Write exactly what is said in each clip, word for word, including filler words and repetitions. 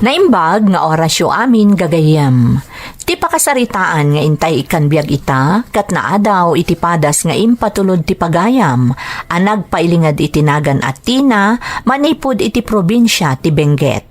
Naimbag nga orasyo amin, gagayyem. Ti pakasaritaan nga intay ikkan biag ita, ket naadaw iti padas nga impatulod ti pagayam a nagpailinged iti nagan a Tina manipud iti probinsia ti Benguet.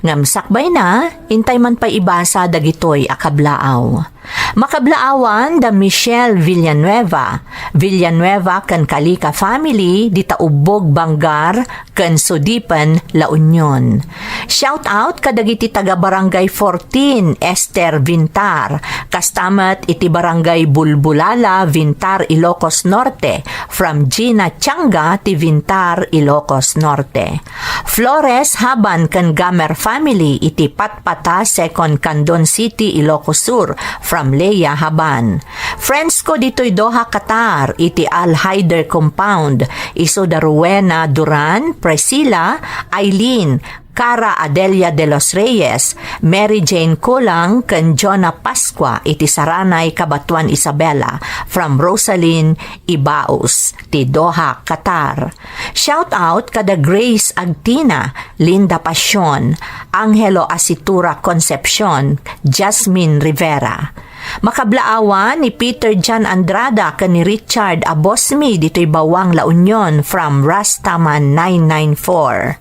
Ngem sakbayna, intay man pay ibasa dagitoy a kablaaw. Makablaawan da Michelle Villanueva, Villanueva ken Calica family, dita Ubbog, Bangar, ken Sudipen, La Union. Shout out kadagiti taga Barangay fourteen, Esther Vintar, kasta met iti Barangay Bulbulala, Vintar, Ilocos Norte, from Gina Tianga ti Vintar, Ilocos Norte. Flores Haban ken Gamer family iti Patpata, Second Candon City, Ilocos Sur, from Lea Haban. Friends ko ditoy Doha, Qatar, iti Al Haider Compound, isu da Rowena Duran, Priscilla, Eileen, Cara Adelia de los Reyes, Mary Jane Kulang, ken Jonah Pascua iti Saranay, Cabatuan, Isabela, from Rosalyn Ibaos, ti Doha, Qatar. Shout out kada Grace Agtina, Linda Pasion, Angelo Asitura Concepcion, Jasmine Rivera. Makablaawan ni Peter John Andrada ken ni Richard Abosmi ditoy Bawang, La Union, from Rastaman nine nine four.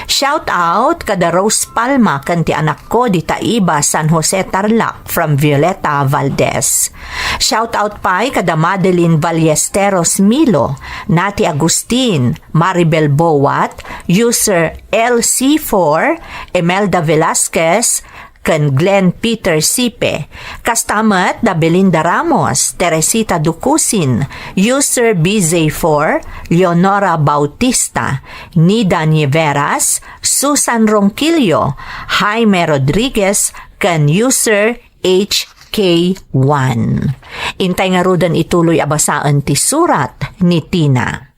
Shout out kada Rose Palma ken ti anakko dita Iba, San Jose, Tarlac, from Violeta Valdez. Shout out pay kada Madeline Ballesteros Milo, Nati Agustin, Maribel Bowat, user L C four, Imelda Velasquez, ken Glenn Peter Sipe. Kasta met da Belinda Ramos, Teresita Ducusin, user B Z four, Leonora Bautista, Nida Nieveras, Susan Ronquillo, Jaime Rodriguez, ken user H K one. Intay ngaruden ituloy a basaen ti surat ni Tina.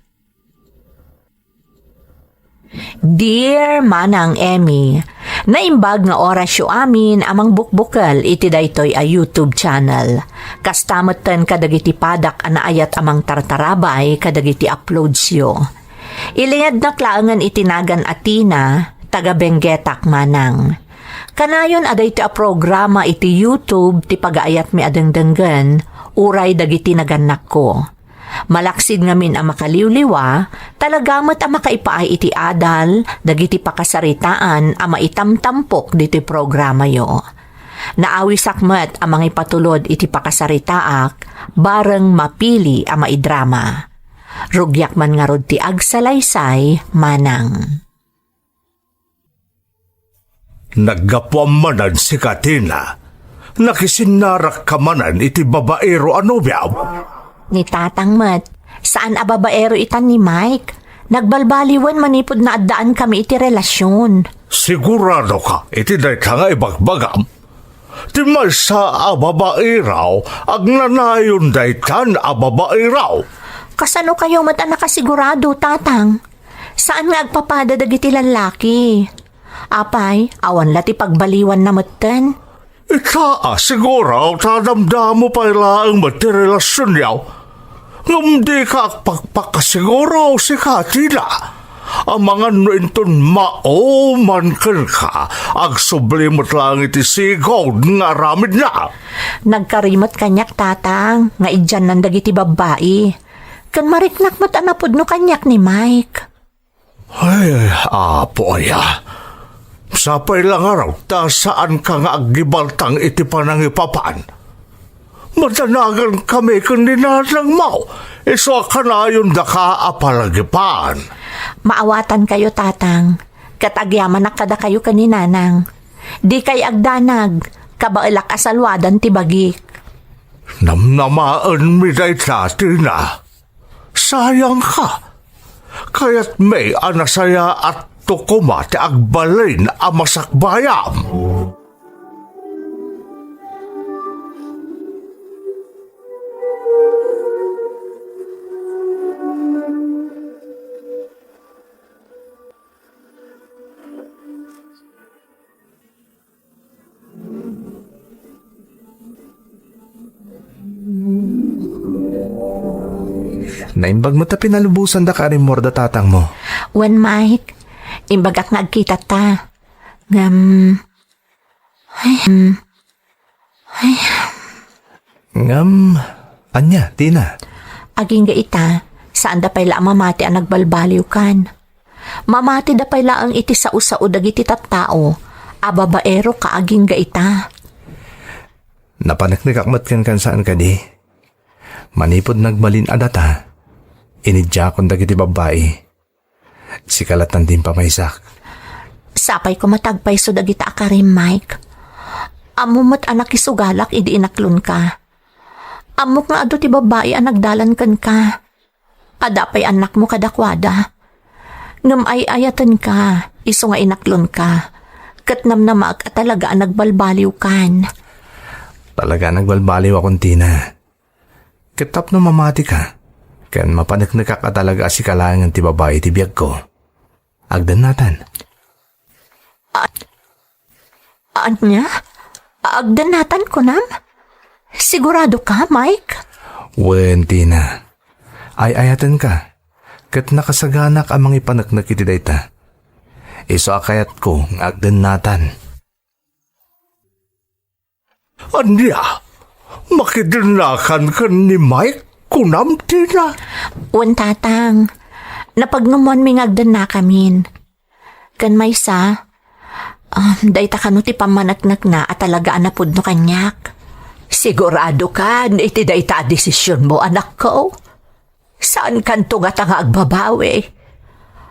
Dear Manang Emmy, naimbag nga orasyo amin a mangbukbukel iti daytoy a YouTube channel. Kasta metten kadagiti padak a naayat a mangtartarabay kadagiti uploadsyo. Ilingednak laengen iti nagan a Tina, taga Benguetak, Manang. Kanayon a daytoy a programa iti YouTube ti pagaayatmi a dengdenggen, uray dagiti nagannakko. Malaksid ngamin a makaliwliwa, talaga met a makaipaay iti adal dagiti pakasaritaan a maitamtampok ditoy programayo. Naawisak met a mangipatulod iti pakasaritaak bareng mapili a maidrama. Rugiak man ngarud ti agsalaysay, Manang. Naggapuam manen sika, Tina. Nakisinnarakka manen iti babaero a nobiam. Ni Tatang met, saan a babaero itan ni Mike. Nagbalbaliwen manipud naaddaan kami iti relasyon. Sigurado ka iti dayta nga ibagbagam? Ti maysa a babaero, agnanayon daytan a babaero. Kasano kayo met a nakasigurado, Tatang? Saan nga agpapada dagiti lallaki? Apay, awan la ti pagbaliwanna metten? Ita a siguro ta damdamo pay laeng met ti relasionyo. Ngem dika agpakpakasiguro sika, Tina. Amangan no inton mauman kenka, agsubli met laeng iti sigud nga aramidna. Nagkari met kaniak, Tatang, nga idiannan dagiti babbai. Ken mariknak met a napudno kaniak ni Mike. Ay, Apo aya. Sapay la ngarud ta saanka nga aggibaltang iti panangipapan. Madanagan kami ken ni nanangmo, isu a kanayon daka a palagipan. Maawatankayo, Tatang, ket agyamanak kadakayo ken ni Nanang. Dikay agdanag, kabaelak a salwadan ti bagik. Namnamaenmi dayta, Tina. Sayangka. Kayatmi a nasayaatto koma ti agbalin a masakbayam. Naimbag met a pinalubosandak a rimmuar da tatangmo. Wen, Mike, imbagak nga agkitata. Ngem, ay, hmm, ay. Ngem, ania, Tina? Agingga ita, saanda pay la a mamati a nagbalbaliwkan. Mamatida pay laeng iti sao-sao dagiti tattao a babaeroka agingga ita. Napaneknekak met kenkan saan kadi. Manipud nagbalin a data, inidiakon dagiti babbai. Sika lattan ti impamaysak. Sapay koma ta agpayso dagita a karim, Mike. Ammom met a nakisugalak idi inaklonka. Ammok nga adu ti babbai a nagdalan kenka. Adda pay annakmo kadakuada. Ngem ay-ayatenka, isu nga inaklonka. Ket namnamaek a talaga a nagbalbaliwkan. Talaga a nagbalbaliwakon, Tina. Ket tapno mamatika, ken mapaneknekak a talaga a sika laengen ti babai iti biagko. Agdennatan. A-, ania? Agdennatan kunam? Sigurado ka, Mike? Wen, Tina. Ay-ayatenka, ket nakasaganak a mangipaneknek iti dayta. Isu a kayatko nga agdennatan. Ania? Makidennakan ken ni Mike, kunam, Tina? Wen, Tatang. Napagnumoanmi nga agdennakamin. Ken maysa, ah, dayta kano ti pammaneknekna a talaga a napudno kaniak. Sigurado kan iti dayta a desisionmo, anakko? Saankanto ngata nga agbabawi?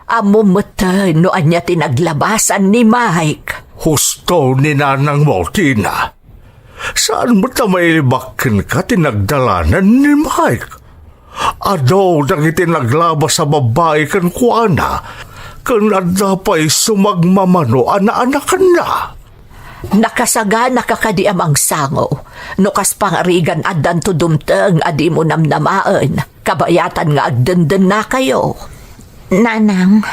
Ammom metten no ania ti naglabasan ni Mike. Husto ni nanangmo, Tina. Saan met a mailibak kenka ti nagdalanan ni Mike. Adu dagiti naglabas a babbai kenkuana, ken adda pay sumagmamano a naanakanna. Nakasaganaka kadi a mangsango no kas pangarigan addanto dumteng a dimo namnamaen kabayatan nga agdendennakayo? Nanang.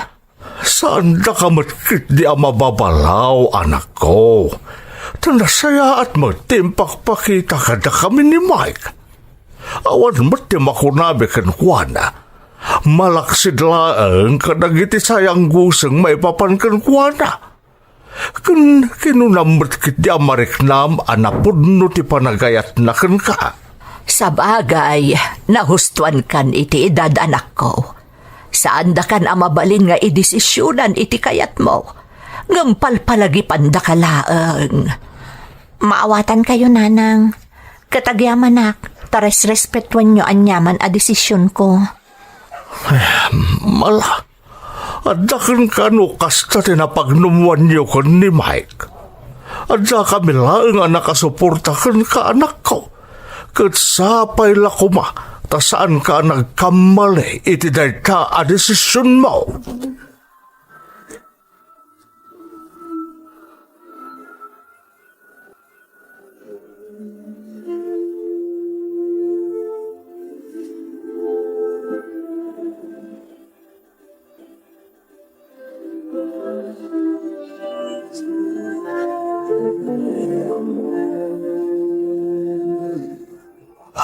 Saandaka met ketdi a mababalaw, anakko. Ta nasayaat met ti impakpakita kadakami ni Mike. Awan met ti makunami kenkuana. Malaksid laeng kadagiti sayangguseng maipapan kenkuana. Ken kinunam met ketdi a mariknam a napudno ti panagayatna kenka. Sabagay, nahustoankan iti edad, anakko. Saandakan a mabalin nga idesisionan iti kayatmo, ngem palpalagipandaka laeng. Maawatankayo, Nanang. Ket agyamanak, ta resrespetuenyo aniaman a desisionko. Mala, adda kenka no kasta ti napagnumoanyo ken ni Mike. Addakami laeng a nakasuporta kenka, anakko. Ket sapay la koma ta saanka a nagkammali iti dayta a desisionmo.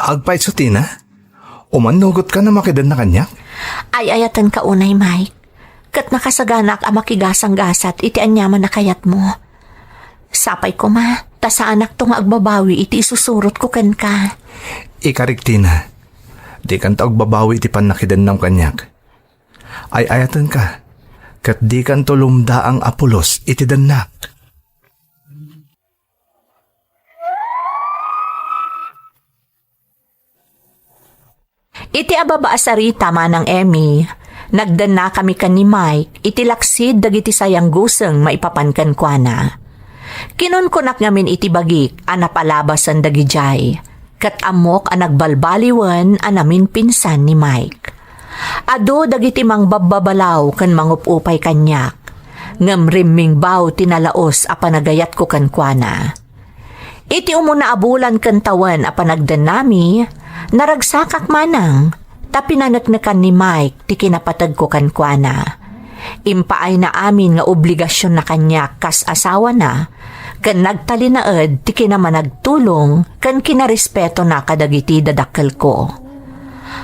Agpayso, Tina? Umannugotka no makidenna kaniak? Ay-ayatenka unay, Mike. Ket nakasaganak a makigasanggasat iti aniaman a kayatmo. Sapay koma, ta saanakto nga agbabawi iti isusurotko kenka. Ikarik, Tina. Dikanto agbabawi iti pannakidennam kaniak. Ay-ayatenka, ket dikanto lumdaang a pulos iti dennak. Iti ababa a sarita, Manang Emmy, nagdennakami ken ni Mike iti laksid dagiti sayangguseng maipapan kenkuana. Kinunkunak ngamin iti bagik a napalabasen dagidiay, ket ammok a nagbalbaliwen a naminpinsan ni Mike. Adu dagiti mangbabbabalaw ken mangup-upay kaniak, ngem rimmingbaw ti nalaus a panagayatko kenkuana. Iti umuna a bulan ken tawen a panagdennami, naragsakak manang ta pinaneknekan ni Mike ti kinapategko kenkuana. Impaayna amin nga obligasionna kaniak kas asawana, ken nagtalinaed ti kinamanagtulong ken kinarespetona kadagiti dadakkelko.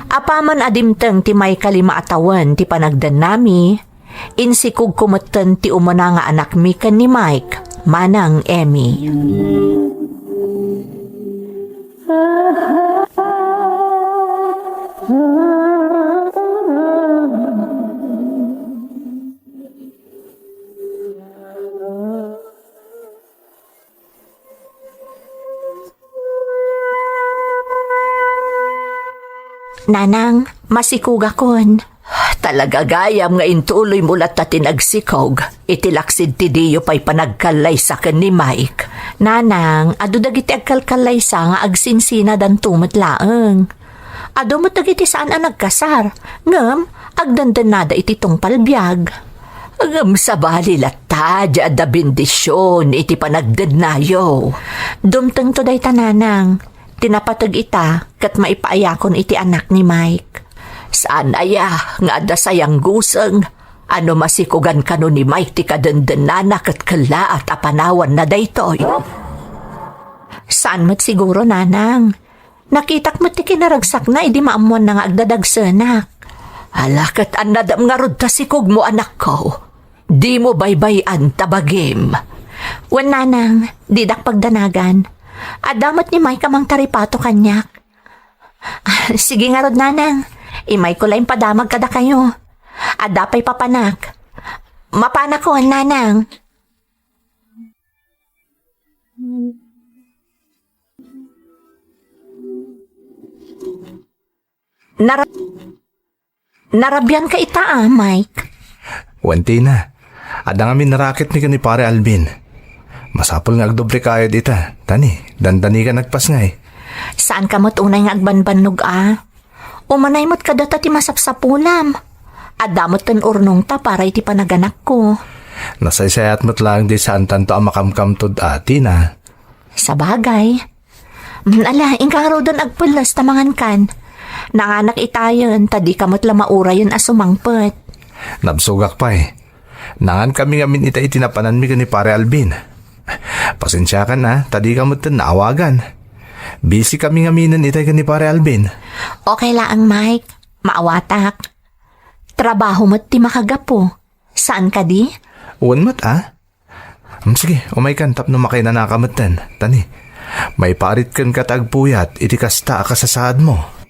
Apaman a dimteng ti maikalima a tawen ti panagdennami, Insikogko metten ti umuna nga anakmi ken ni Mike, Manang Emmy. Nanang, masikogakon. Talaga gayam nga intuloymo latta ti nagsikog iti laksid ti diyo pay panagkallaysa ken ni Mike. Nanang, adu dagiti agkalkallaysa nga agsinsinadanto met laeng. Adu met dagiti saan a nagkasar, ngem agdendennada iti tungpal biag. Ngem sabali latta, di adda bendision iti panagdennayo. Dumtengto dayta, Nanang. Ti napateg ita ket maipaayakon iti anak ni Mike. Saan aya nga adda sayangguseng a no masikogan kano ni Mike ti kadendennana ket kellaat a panawanna daytoy? Saan met siguro, Nanang. Nakitak met ti kinaragsakna idi maammoanna nga agdadagsenak. Ala, ket annadem ngarud ta sikogmo, anakko. Dimo baybay-an ta bagim. Wen, Nanang, didak pagdanagan. Adda met ni Mike a mangtaripato kaniak. Ah, sige ngarud, Nanang. Imayko la impadamag kadakayo. Adda pay papanak. Mapanakon, Nanang. Nara-, narabianka ita, a, Mike? Wen, Tina. Adda ngamin naraketmi ken ni Pare Alvin. Masapul nga agdoble kayod ita. Ta ni, dandani ka nagpasngay. Saanka met unay nga agbanbannog, a? Umanay met kadata ti masapsapulam. Adda metten urnongta para iti panaganakko. Nasaysayat met laeng di saantanto a makamkamtod, a, Tina. Sabagay. Mm, ala, inka ngaruden agpelles ta mangankan. Nanganak itayen, ta dika met la maurayen a sumangpet. Nabsogak pay. Nangankami ngamin ita iti napananmi ken ni Pare Alvin. Pasensiakan a, ta dika metten naawagan. Busy kami ngaminen itay ken ni Pare Alvin. Okay laeng, Mike. Maawatak. Trabaho met ti makagapu. Saan kadi? Wen met, a? Hmm, sige, umaykan tapno makainanaka metten. Ta ni, maiparit kenka ta agpuyat iti kasta a kasasaadmo.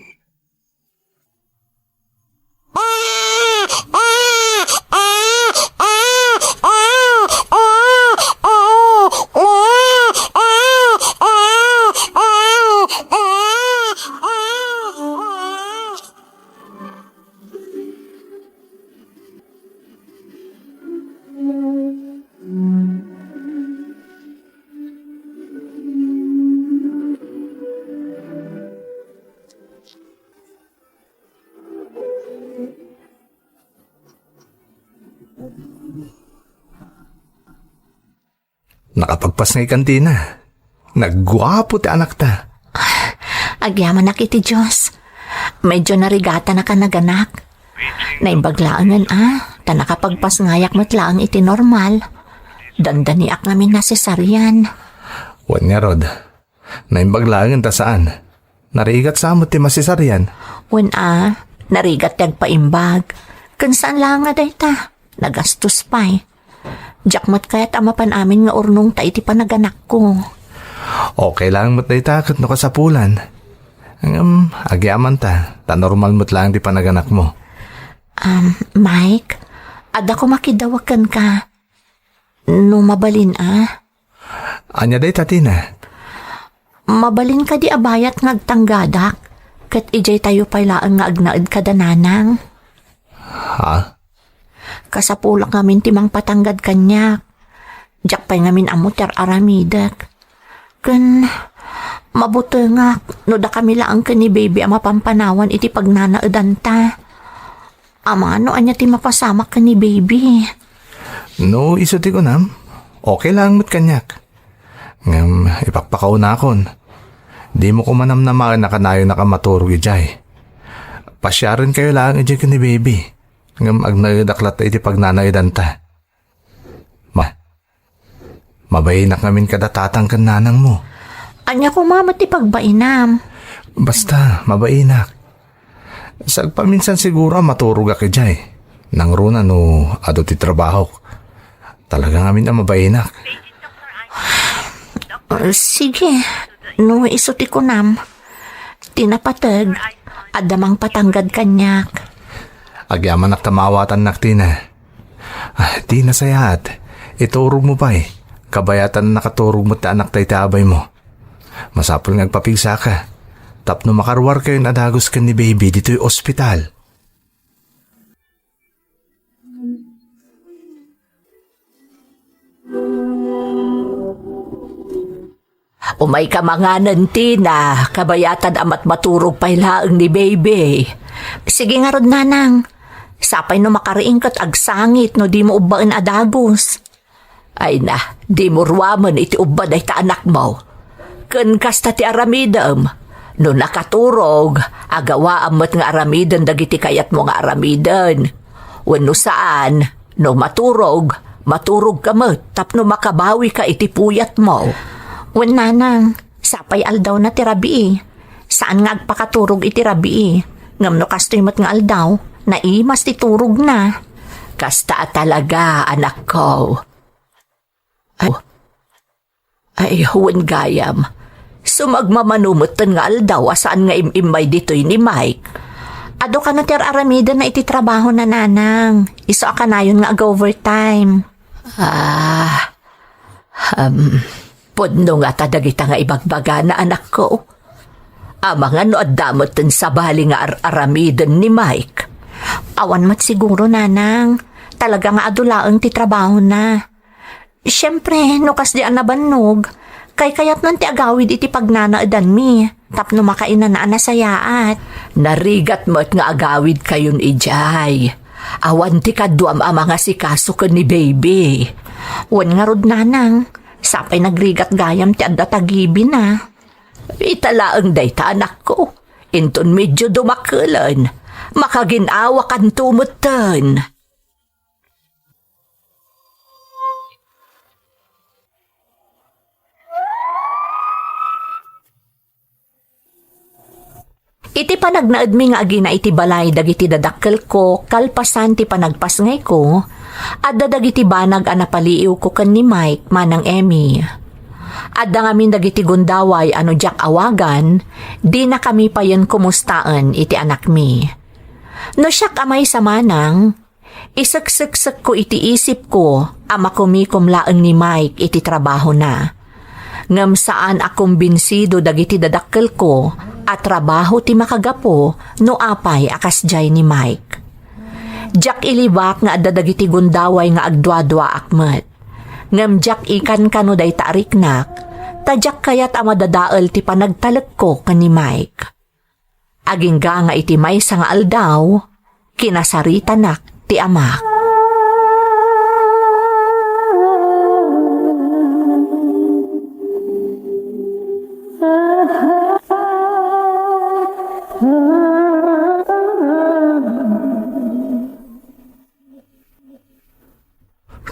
Nakapagpasngay kantina. Nagguapo ti anakta. Agyamanak iti Dios. Medyo narigatanaka naganak. Naimbag laengen a, ta nakapagpasngayak met laeng iti normal. Dandaniak ngamin a cesarean. Wen ngarud, naimbag laengen ta saan. Narigat sa met ti masesarean. Wen a, narigat ti agpaimbag. Ken saan laeng a dayta. Nagastos pay. Diak met kayat a mapan amin nga urnongta iti panaganakko. Okay laeng met dayta ket no kasapulan. Ngem, agyamanta, ta normal met laeng ti panaganakmo. Um, Mike, adda koma kidawek kenka. No mabalin a. Ania dayta, Tina? Mabalin kadi a bayat nga agtanggadak, ket idiay tayo pay laeng nga agnaed kada nanang? Ha? Kasapulak ngamin ti mangpatanggad kaniak. Diak pay ngamin ammo ti ar-aramidek. Ken mabutengak no dakami laeng ken ni baby a mapampanawan iti pagnanaedanta. Amangan no ania ti mapasamak ken ni baby. No isu ti kunam, okay laeng met kaniak. Ngem ipakpakaunakon. Dimo koma namnamaen a kanayonnak a maturog idiay. Pasiarenkayo laeng idiay ken ni baby. Ngem agnaedak latta iti pagnanaedanta. Ma, mabainak ngamin kada tatang ken nanangmo. Ania koma met ti pagbainam? Basta, mabainak. Sagpaminsan siguro a maturogak idiay. Nangruna no adu ti trabahok. Talaga ngamin a mabainak. Ah, sige, no isu ti kunam. Ti napateg, adda mangpatanggad kaniak. Agyamanak ta maawatannak, Tina. Ah, di nasayaat. Iturogmo pay. Kabayatan a nakaturog met ti anakta iti abaymo. Masapul nga agpapigsaka. Tapno makaruarkayon a dagus ken ni baby ditoy ospital. Umayka manganen, Tina, kabayatan a mat-, maturog pay laeng ni baby. Sige ngarud, nanang. Sapay no makariing ket agsangit no dimo ubbaen a dagus. Ay na, dimo ruamen iti ubba dayta anakmo. Ken kasta ti aramidem. No nakaturog, agawaam met nga aramiden dagiti kayatmo nga aramiden. Wenno saan, no maturog, maturogka met tapno makabawika iti puyatmo. Wen, nanang, sapay aldawna ti rabii. Saan nga agpakaturog iti rabii. Ngem no kastoy met nga aldaw, naimas ti turogna. Kasta a talaga, anakko. Ay, ay, wen gayam. Sumagmamano metten nga aldaw a saan nga im-immay ditoy ni Mike. Adu kano ti ar-aramidenna iti trabahona, nanang. Isu a kanayon nga ag-overtime. Ah, um, pudno ngata dagita nga ibagbagana, anakko. Amangan no adda metten sabali nga ar-aramiden ni Mike. Awan met siguro, nanang. Talaga nga adu laeng ti trabahona. Siempre, no kasdi a nabannog, kaykayatnan ti agawid iti pagnanaedanmi, tapno makainana a nasayaat. Narigat met nga agawidkayon idiay. Awan ti kaduam a mangasikaso ken ni baby. Wen ngarud, nanang, sapay nagrigat gayam ti adda tagibina. Ita laeng dayta, anakko. Inton medio dumakelen, makagin-awakanto metten. Iti panagnaedmi nga agina iti balay dagiti dadakkelko kalpasan ti panagpasngayko, adda dagiti banag a napaliiwko ken ni Mike manang Emmy. Adda ngamin dagiti gundaway a no diak awagan, dinakami payen kumustaen iti anakmi. No siak a maysa manang, isekseksekko iti isipko a makumikom laeng ni Mike iti trabahona. Ngem saan a kumbinsido dagiti dadakkelko a trabaho ti makagapu no apay a kasdiay ni Mike. Diak ilibak nga adda dagiti gundaway nga agduaduaak met. Ngem diak ikankano dayta a riknak, ta diak kayat a madadael ti panagtalekko ken ni Mike. Agingga nga iti maysa nga aldaw, kinasaritanak ti amak.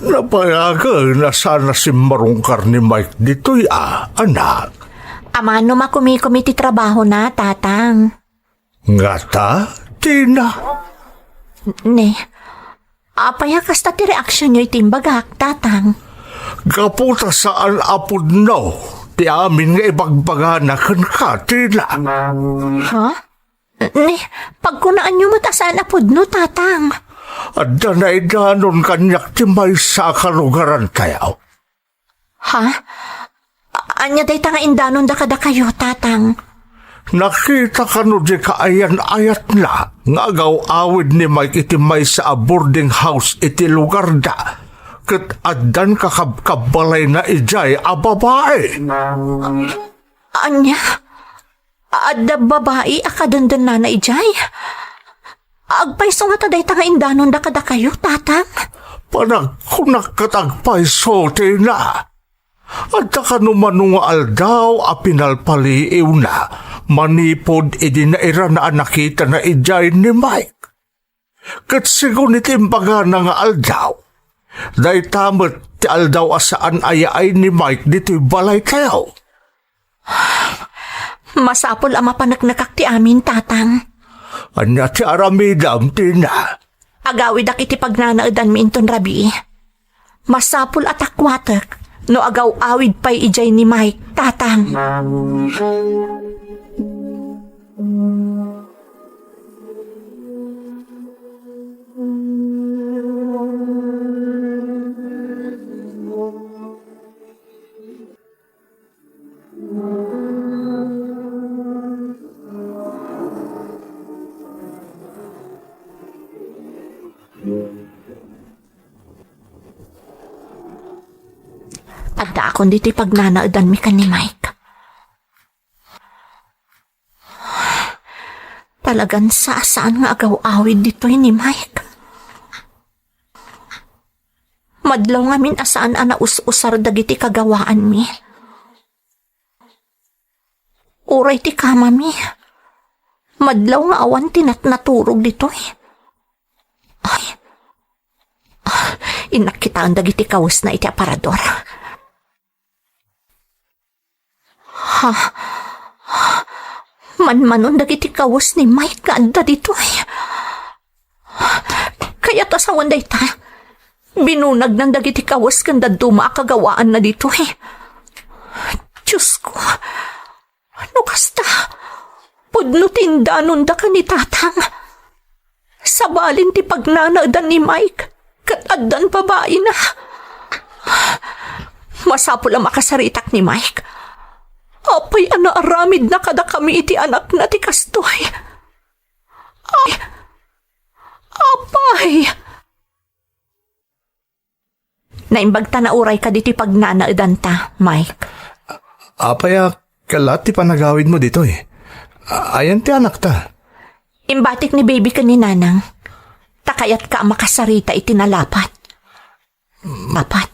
Napayagen a saan a simmarungkar ni Mike ditoy a, anak. Amangan no makumikom iti trabahona, Tatang. Ngata, Tina? Ne, apay a kasta ti reaksionyo iti imbagak, Tatang? Gapu ta saan a pudno ti amin nga ibagbagana kenka, Tina. Ha? Ne, pagkunaanyo met a saan a pudno, Tatang. Adda naidanon kaniak ti maysa a kalugarantayo. Ha? A-, ania dayta nga indanonda kadakayo, Tatang? Nakita kano di kaayan-ayatna nga agaw-awid ni Mike iti maysa a boarding house iti lugarda, ket addan kakabkabbalayna idiay a babai. Ania? Adda babai a kadendennana idiay? Agpayso ngata dayta nga indanonda kadakayo, Tatang? Panagkunak ket agpayso, Tina. Adda kano mano nga aldaw a pinalpaliiwna manipud idi nairana a nakitana idiay ni Mike. Ket sigun iti imbagana nga aldaw, dayta met ti aldaw a saan a yaay ni Mike ditoy balaytayo. Masapul a mapaneknekak ti amin, Tatang. Ania ti aramidem, Tina? Agawidak iti pagnanaedanmi inton rabii. Masapul a takuatek no agaw-awid pay idiay ni Mike, Tatang. Addaakon ditoy pagnanaedanmi ken ni Mike. Talagan sa-, saan nga agaw-awid ditoy ni Mike. Madlaw ngamin a saan a naus-usar dagiti kagawaanmi. Uray ti kamami. Madlaw nga awan ti natnaturog ditoy. Ay. Ah, innak kitaen dagiti kawesna iti aparador. Ha? Manmanon dagiti kawes ni Mike nga adda ditoy. Kayat a sawen dayta. Binunagnan dagiti kawes ken dadduma a kagawaanna ditoy. Diosko, no kasta, pudno ti indanonda ken ni Tatang. Sabalin ti pagnanaedan ni Mike, ket addan babaina. Masapul a makasaritak ni Mike. Apay a naaramidna kadakami iti anakna ti kastoy? Ay, apay! Naimbag ta naurayka ditoy pagnanaedanta, Mike. Apay a kala ti panagawidmo ditoy? A-, ayan ti anakta? Imbatik ni Baby ken ni Nanang. Ta kayatka a makasarita iti nalapat. Mapat.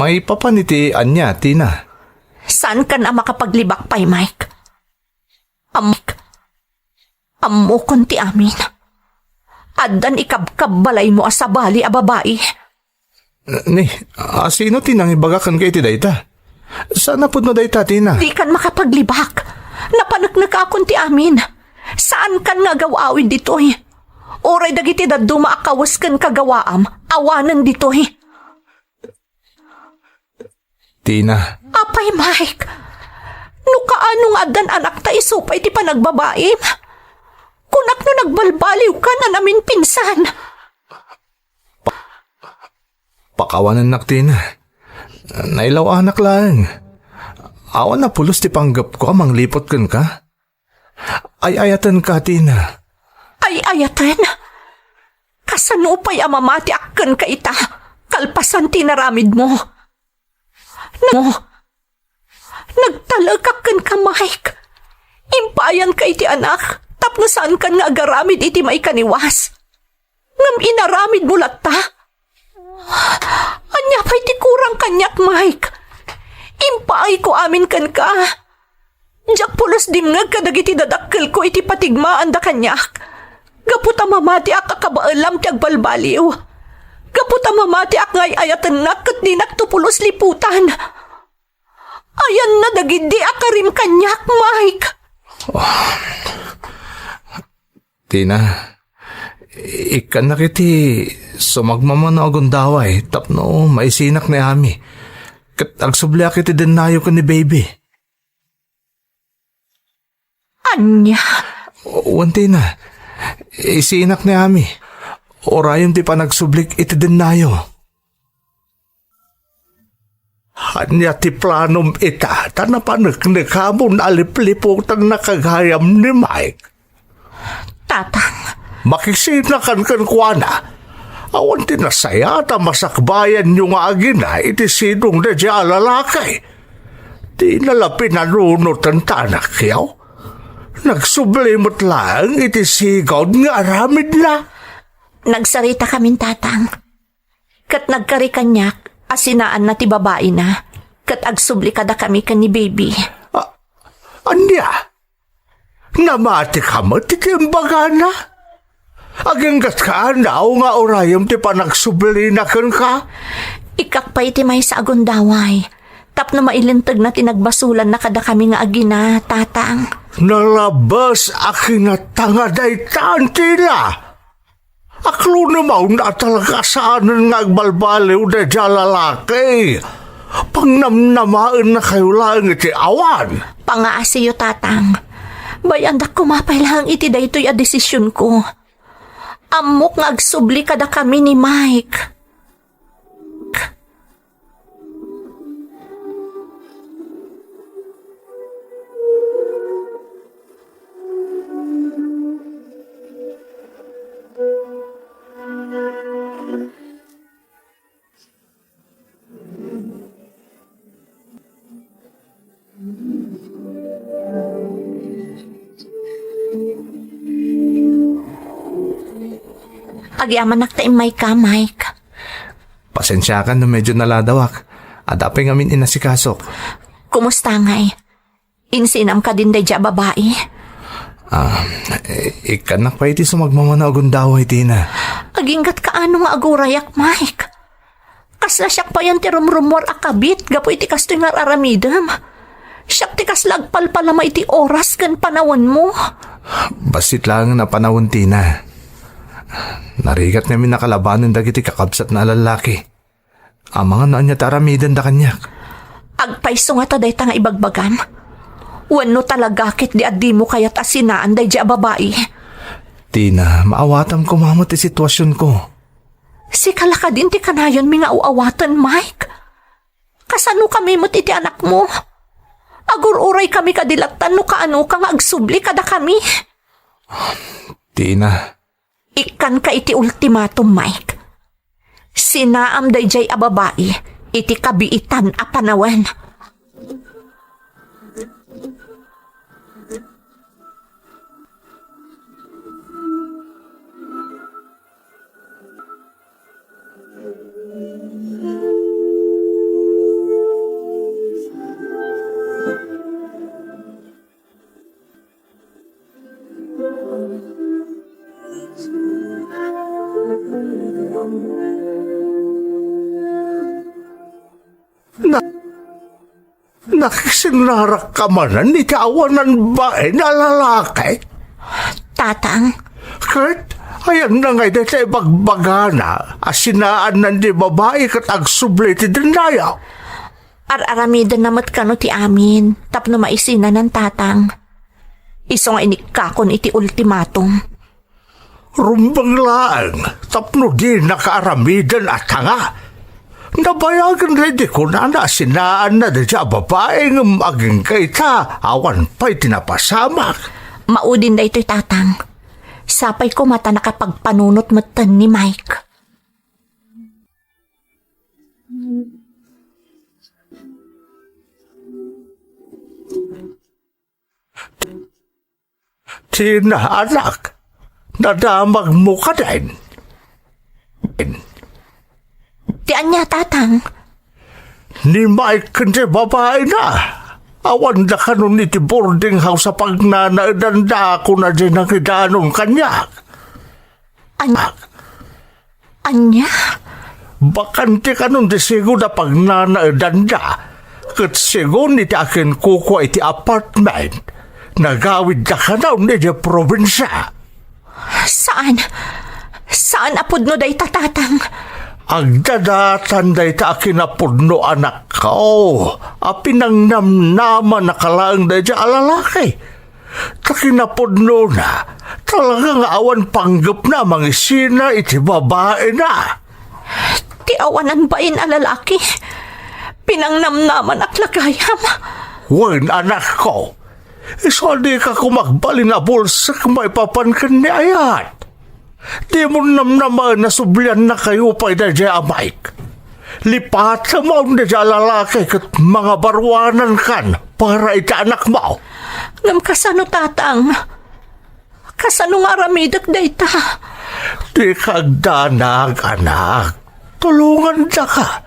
Maipapan iti ania, Tina? Saankan a makapaglibak pay, Mike. Am-, Ammokon ti amin. Addan ikabkabbalaymo a sabali a babai. Ni, a sino ti nangibaga kenka iti dayta? Saan a pudno dayta, Tina? Dikan makapaglibak. Napaneknekakon ti amin. Saankan nga agaw-awid ditoy. Uray dagiti dadduma a kawes ken kagawaam, awanen ditoy. Tina. Apay, Mike, no kaano nga addan anakta isu pay ti panagbabaim? Kunak no nagbalbaliwka a naminpinsan. Pa-, pakawanennak, Tina. Nailaw-anak laeng. Awan a pulos ti panggepko a mangliput kenka. Ay-ayatenka, Tina. Ay-ayaten? Kasano pay a mamatiak kenka ita, kalpasan ti inaramidmo? Na-, nagtalekak kenka, Mike. Impaayanka iti anak, tapno saankan nga agaramid iti maikaniwas. Ngem inaramidmo latta? Ania pay ti kurang kaniak, Mike? Impaayko amin kenka. Diak pulos dimngeg kadagiti dadakkelko iti patigmaanda kaniak. Gapu ta mamatiak a kabaelam ti agbalbaliw. Gapu ta mamatiak nga ay-ayatennak ket dinakto pulos liputan. Ayanna dagidi a karim kaniak, Mike. Tina, ikkannak iti sumagmamano a gundaway tapno maisinak ni Ami. Ket agsubliak iti dennayo ken ni Baby. Ania? Wen, Tina, isinak ni Ami. Urayem ti panagsublik iti dennayo. Ania ti planom ita, ta napaneknekamon a lipliputengnak gayam ni Mike? Tatang. Makisinakan kenkuana. Awan ti nasayaat a masakbayanyo nga agina iti sidongna daydiay a lalaki. Dina la pinanunoten ti anakyo. Nagsubli met laeng iti sigud nga aramidna. Nagsaritakamin, Tatang. Ket nagkari kaniak a sinaanna ti babaina, ket agsubli kadakami ken ni Baby. A-, ania? Namatika met iti imbagana? Aginggatka, naw nga urayem ti panagsublina kenka? Ikkak pay iti maysa a gundaway, tapno mailintegna ti nagbasolanna kadakami nga agina, Tatang. Nalabes a kinatanga dayta, Tina! Aklonem a talaga saanen nga agbalbaliw daydiay a lalaki. Pangnamnamaennakayo laeng iti awan. Pangaasiyo, Tatang. Bay-andak koma pay laeng iti daytoy a desisionko. Ammok nga agsubli kadakami ni Mike. Agyamanak ta immayka, Mike. Pasensiakan no medyo naladawak. Adda pay ngamin inasikasok. Kumusta ngay? Insinam kadin daydiay a babai? Ah, i-, ikkannak pay iti sumagmamano a gundaway, Tina. Agingga't kaano nga agurayak, Mike? Kasla siak payen ti rumrummuar a kabit gapu iti kastoy nga ar-aramidem. Siak ti kasla agpalpalama iti oras ken panawenmo. Bassit laeng a panawen, Tina. Narigat ngamin a kalabanen dagiti kakabsatna a lallaki. Amangan no ania ti aramidenda kaniak. Agpayso ngata dayta nga ibagbagam? Wenno talaga ketdi a dimo kayat a sinaan daydiay a babai? Tina, maawatam koma met ti situasionko. Sika la kadin ti kanayonmi nga aw-awaten, Mike? Kasano kami met iti anakmo? Agur-uraykami kadi lattan no kaanoka nga agsubli kadakami? Tina. Ikkanka iti ultimatum, Mike. Sinaam daydiay a babai iti kabiitan a panawen. Na-, nakisinnarakka manen iti awanan bain a lalaki? Tatang. Ket, ayanna ngay dayta ibagbagana a sinaanna ti babai ket agsubli ti dennayo? Ar-aramidenna met kano ti amin tapno maisinanan, Tatang. Isu nga inikkakon iti ultimatum. Rumbeng laeng tapno dinaka aramiden a tanga. Nabayagen daydi kunana a sinaanna daydi a babai ngem agingga ita awan pay ti napasamak. Maudin daytoy, Tatang. Sapay koma ta nakapagpanunot metten ni Mike. Tina, anak, nadamagmo kadin? Ti ania, Tatang? Ni Mike ken ti babaina, awanda kanon iti boarding house a pagnanaedanda, kuna diay nangidanon kaniak. An-, ania? Bakante kanon ti sigon a pagnanaedanda, ket sigon iti akinkukua iti apartment, nagawidda kanon idiay probinsia. Saan? Saan a pudno dayta, Tatang? Agdadatan dayta a kinapudno, anakko, a pinangnamnamannaka laeng daydiay a lalaki. Ta kinapudnona, talaga nga awan panggepna a mangisina iti babaina. Ti awanan bain a lalaki, pinangnamnamanak la gayam. Wen, anakko, isu a dika koma agbalin a bulsek maipapan ken ni ayat. Dimon namnamaen a subliannakayo pay daydiay a Mike. Lipatem daydiay a lalaki ket mangabaruanankan para iti anakmo. Ngem kasano, Tatang? Kasano nga aramidek dayta? Dika agdanag, anak. Tulongandaka.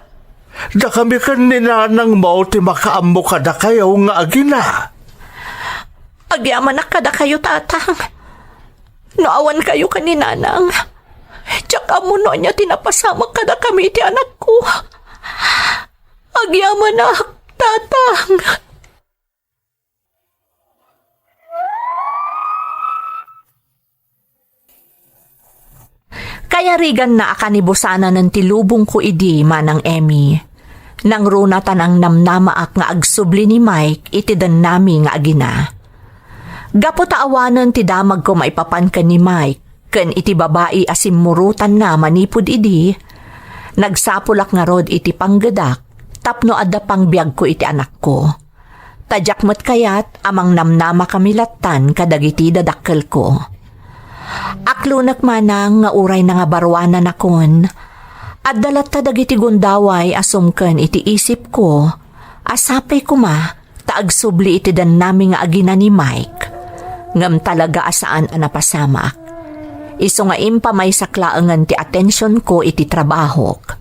Dakami ken ni nanangmo ti makaammo kadakayo nga agina. Agyamanak kadakayo, Tatang. No awan kayo ken ni Nanang, diak ammo no ania ti napasamak kadakami iti anakko. Agyamanak, Tatang. Nariganna a kanibusananen ti lubongko idi, Manang Emmy. Nangruna ta nangnamnamaak nga agsubli ni Mike iti dennami nga agina. Gapu ta awanen ti damagko maipapan ken ni Mike ken iti babai a simmurotanna manipud idi, nagsapulak ngarud iti panggedak tapno adda pangbiagko iti anakko. Ta diak met kayat a mangnamnama kami lattan kadagiti dadakkelko. Aklonek manang nga uray nangabaruananakon, adda latta dagiti gundaway a sumken iti isipko a sapay koma ta agsubli iti dennami nga agina ni Mike. Ngem talaga a saan a napasamak. Isu nga impamaysak laengen ti atensionko iti trabahok.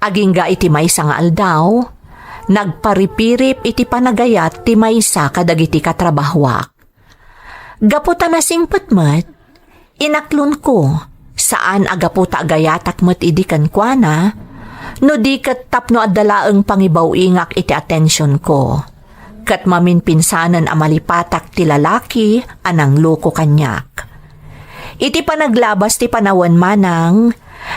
Agingga iti maysa nga aldaw, nagparipirip iti panagayat ti maysa kadagiti katrabahoak. Gapu ta nasingpet met, inaklonko, saan a gapu ta agayatak met idi kenkuana, no di ket tapno adda laeng pangibaw-ingak iti atensionko. Ket maminpinsanen a malipatak ti lalaki a nangloko kaniak. Iti panaglabas ti panawen manang,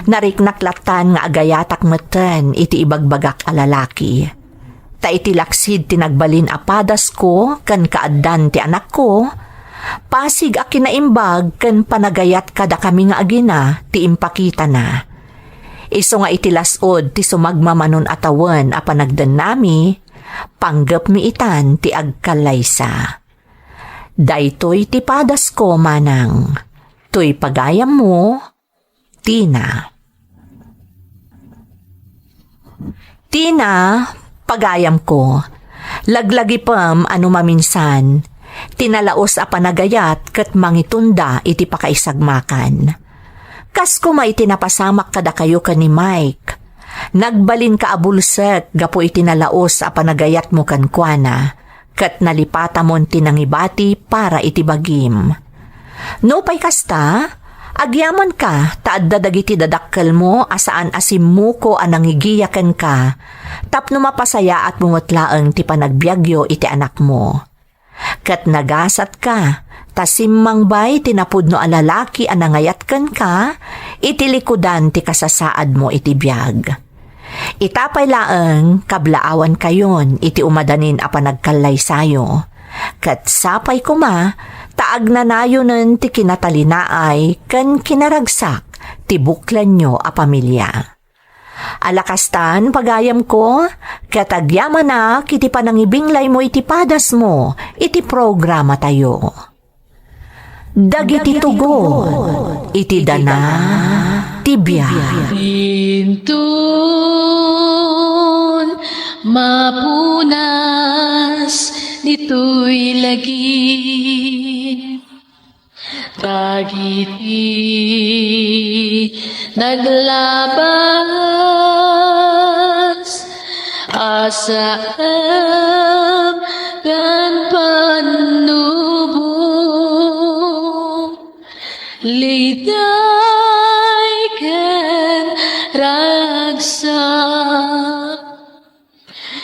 nariknak lattan nga agayatak metten iti ibagbagak a lalaki. Ta iti laksid ti nagbalin a padasko ken kaaddan ti anakko, pasig a kinaimbag ken panagayat kadakami nga agina ti impakitana. Isu nga iti las-ud ti sumagmamanon a tawen a panagdennami, panggepmi itan ti agkallaysa. Daytoy ti padasko, manang. Toy pagayammo, Tina. Tina, pagayamko, laglagipem a no maminsan, ti nalaus a panagayat ket mangitunda iti pakaisagmakan. Kas koma iti napasamak kadakayo ken ni Mike, nagbalinka a bulsek gapu iti nalaus a panagayatmo kenkuana, ket nalipatamon ti nangibati para iti bagim. Nupay kasta, agyamanka ta adda dagiti dadakkelmo a saan a simmuko a nangigiya kenka tapno mapasayaatmo met laeng ti panagbiagyo iti anakmo. Ket nagasatka ta simmangbay ti napudno a lalaki a nangayat kenka iti likudan ti kasasaadmo iti biag. Ita pay laeng, kablaawankayon iti umadanin a panagkallaysayo. Ket sapay koma ta agnanayonen ti kinatalinaay ken kinaragsak ti buklanyo a pamilia. Ala kastan, pagayamko, ket agyamanak iti panangibinglaymo iti padasmo iti programatayo. Dagiti tugon iti dana ti biag. Inton mapunas ditoy lagip, dagiti naglabas a saem ken pannubo, liday ken ragsak,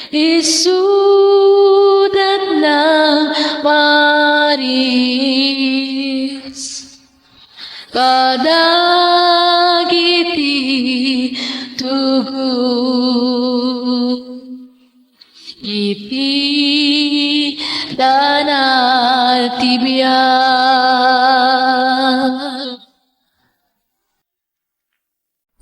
isudat nang paris kadagiti tugon iti dana ti biag.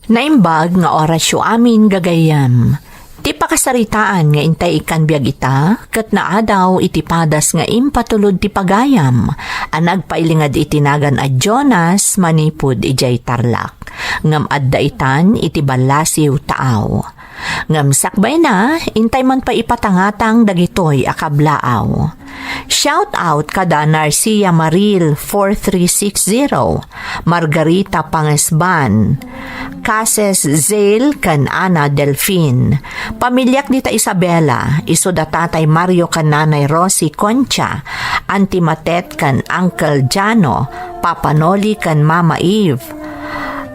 Naimbag nga orasyo amin, gagayyem. Ti pakasaritaan nga intay ikkan biag ita, ket naadaw iti padas nga impatulod ti pagayam a nagpailinged iti nagan a Jonas manipud idiay Tarlac. Ngem adda itan iti ballasiw taaw. Ngem sakbayna, intay man pay ipatangatang dagitoy a kablaaw. Shout out kada Narcia Maril four three six zero, Margarita Pangesban, Cases Zale ken Ana Delfin. Pamiliak dita Isabela, isu da Tatay Mario ken Nanay Rosie Concha, Auntie Matet ken Uncle Jano, Papa Noli ken Mama Eve.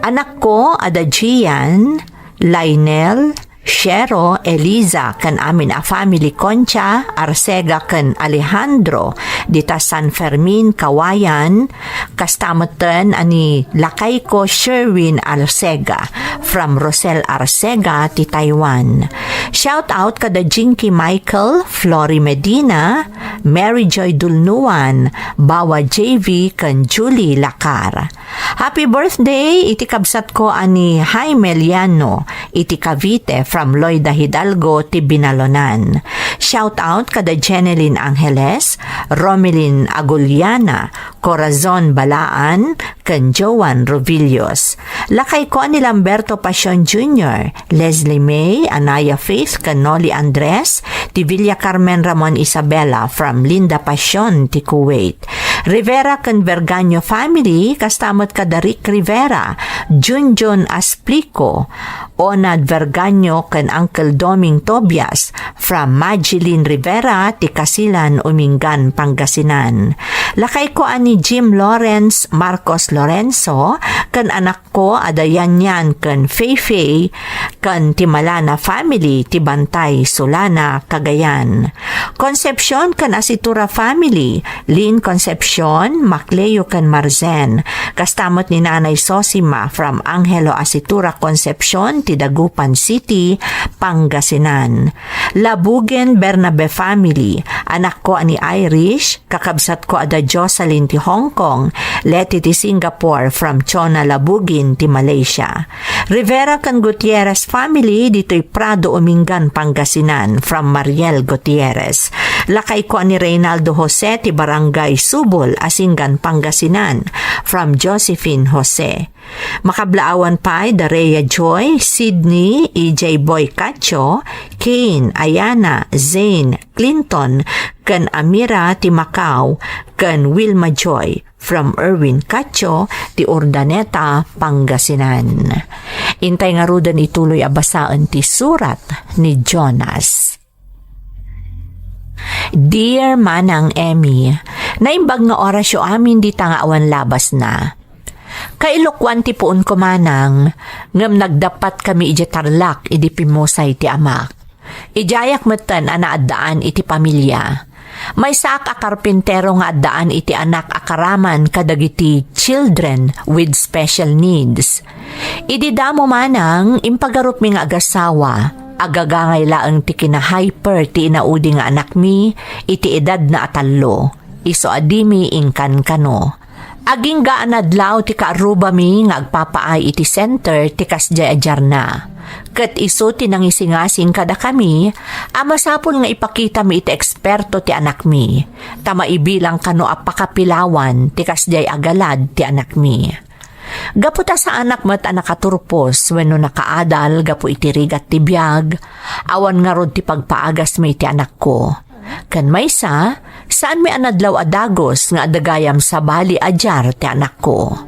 Anakko, ada Gian, Lionel, Shero, Eliza, ken amin a family, Concha, Arcega, ken Alejandro, dita San Fermin, Kawayan, kasta metten a ni lakayko Sherwin Arcega, from Rosel Arcega, ti Taiwan. Shout out kada Jinky Michael, Flory Medina, Mary Joy Dulnuan, Bawa J V, ken Julie Lacar. Happy birthday iti kabsatko a ni Jaime Liano iti Cavite from Loida Hidalgo ti Binalonan. Shout out kada Jeneline Angeles, Romelin Aguliana, Corazon Balaan, ken Joan Rovillos. Lakayko a ni Lamberto Pasion Junior, Leslie May, Anaya Faith, ken Noli Andres, ti Villa Carmen Ramon Isabela from Linda Pasion ti Kuwait. Rivera ken Vergaño family, kasta met kada Rick Rivera, Junjun Asplico, Onad Vergaño ken Uncle Doming Tobias from Magilin Rivera ti Kasilan, Umingan, Pangasinan. Lakayko a ni Jim Lawrence Marcos Lorenzo ken anak ko a da Yanyan ken Feifei, ken ti Malana family ti Bantay, Sulana, Cagayan. Concepcion ken Asitura family, Lin Concepcion, Macleo ken Marzen. Kasta met ni Nanay Sosima from Angelo Asitura Concepcion ti Dagupan City, Pangasinan. Labugen Bernabe family, anakko a ni Irish, kakabsatko a da Jocelyn ti Hong Kong, Leti ti Singapore, from Chona Labugin ti Malaysia. Rivera ken Gutierrez family ditoy Prado, Umingan, Pangasinan, from Mariel Gutierrez. Lakayko a ni Reynaldo Jose ti Barangay Subol, Asingan, Pangasinan, from Josephine Jose. Makablaawan pay da Rhea Joy, Sydney, E J Boy Cacho, Kane, Ayana, Zane, Clinton, ken Amira ti Macau, ken Wilma Joy from Erwin Cacho ti Urdaneta, Pangasinan. Intay ngaruden ituloy a basaen ti surat ni Jonas. Dear Manang Emmy, naimbag nga orasyo amin dita nga awan labasna. Kailokuan ti puonko, Manang, ngem nagdappatkami idiay Tarlac idi pimmusay ti amak. Idiayak metten a naaddaan iti pamilia. Maysaak a karpintero nga addaan iti anak a karaman kadagiti children with special needs. Idi damo, Manang, impagarupmi nga agasawa, agagangay laeng ti kinahyper ti inaudi nga anakmi iti edadna a tallo, isu a dimi inkankano. Agingga a nadlaw ti kaarrubami nga agpapaay iti center ti kasdiay a diarna. Ket isu ti nangisingasing kadakami a masapul nga ipakitami iti eksperto ti anakmi, ta maibilang kano a pakapilawan ti kasdiay a galad ti anakmi. Gapu ta saanak met a nakaturpos wenno nakaadal gapu iti rigat ti biag, awan ngarud ti pagpaagasmi iti anakko. Ken maysa, saanmi a nadlaw a dagus nga adda gayam sabali a diar ti anakko.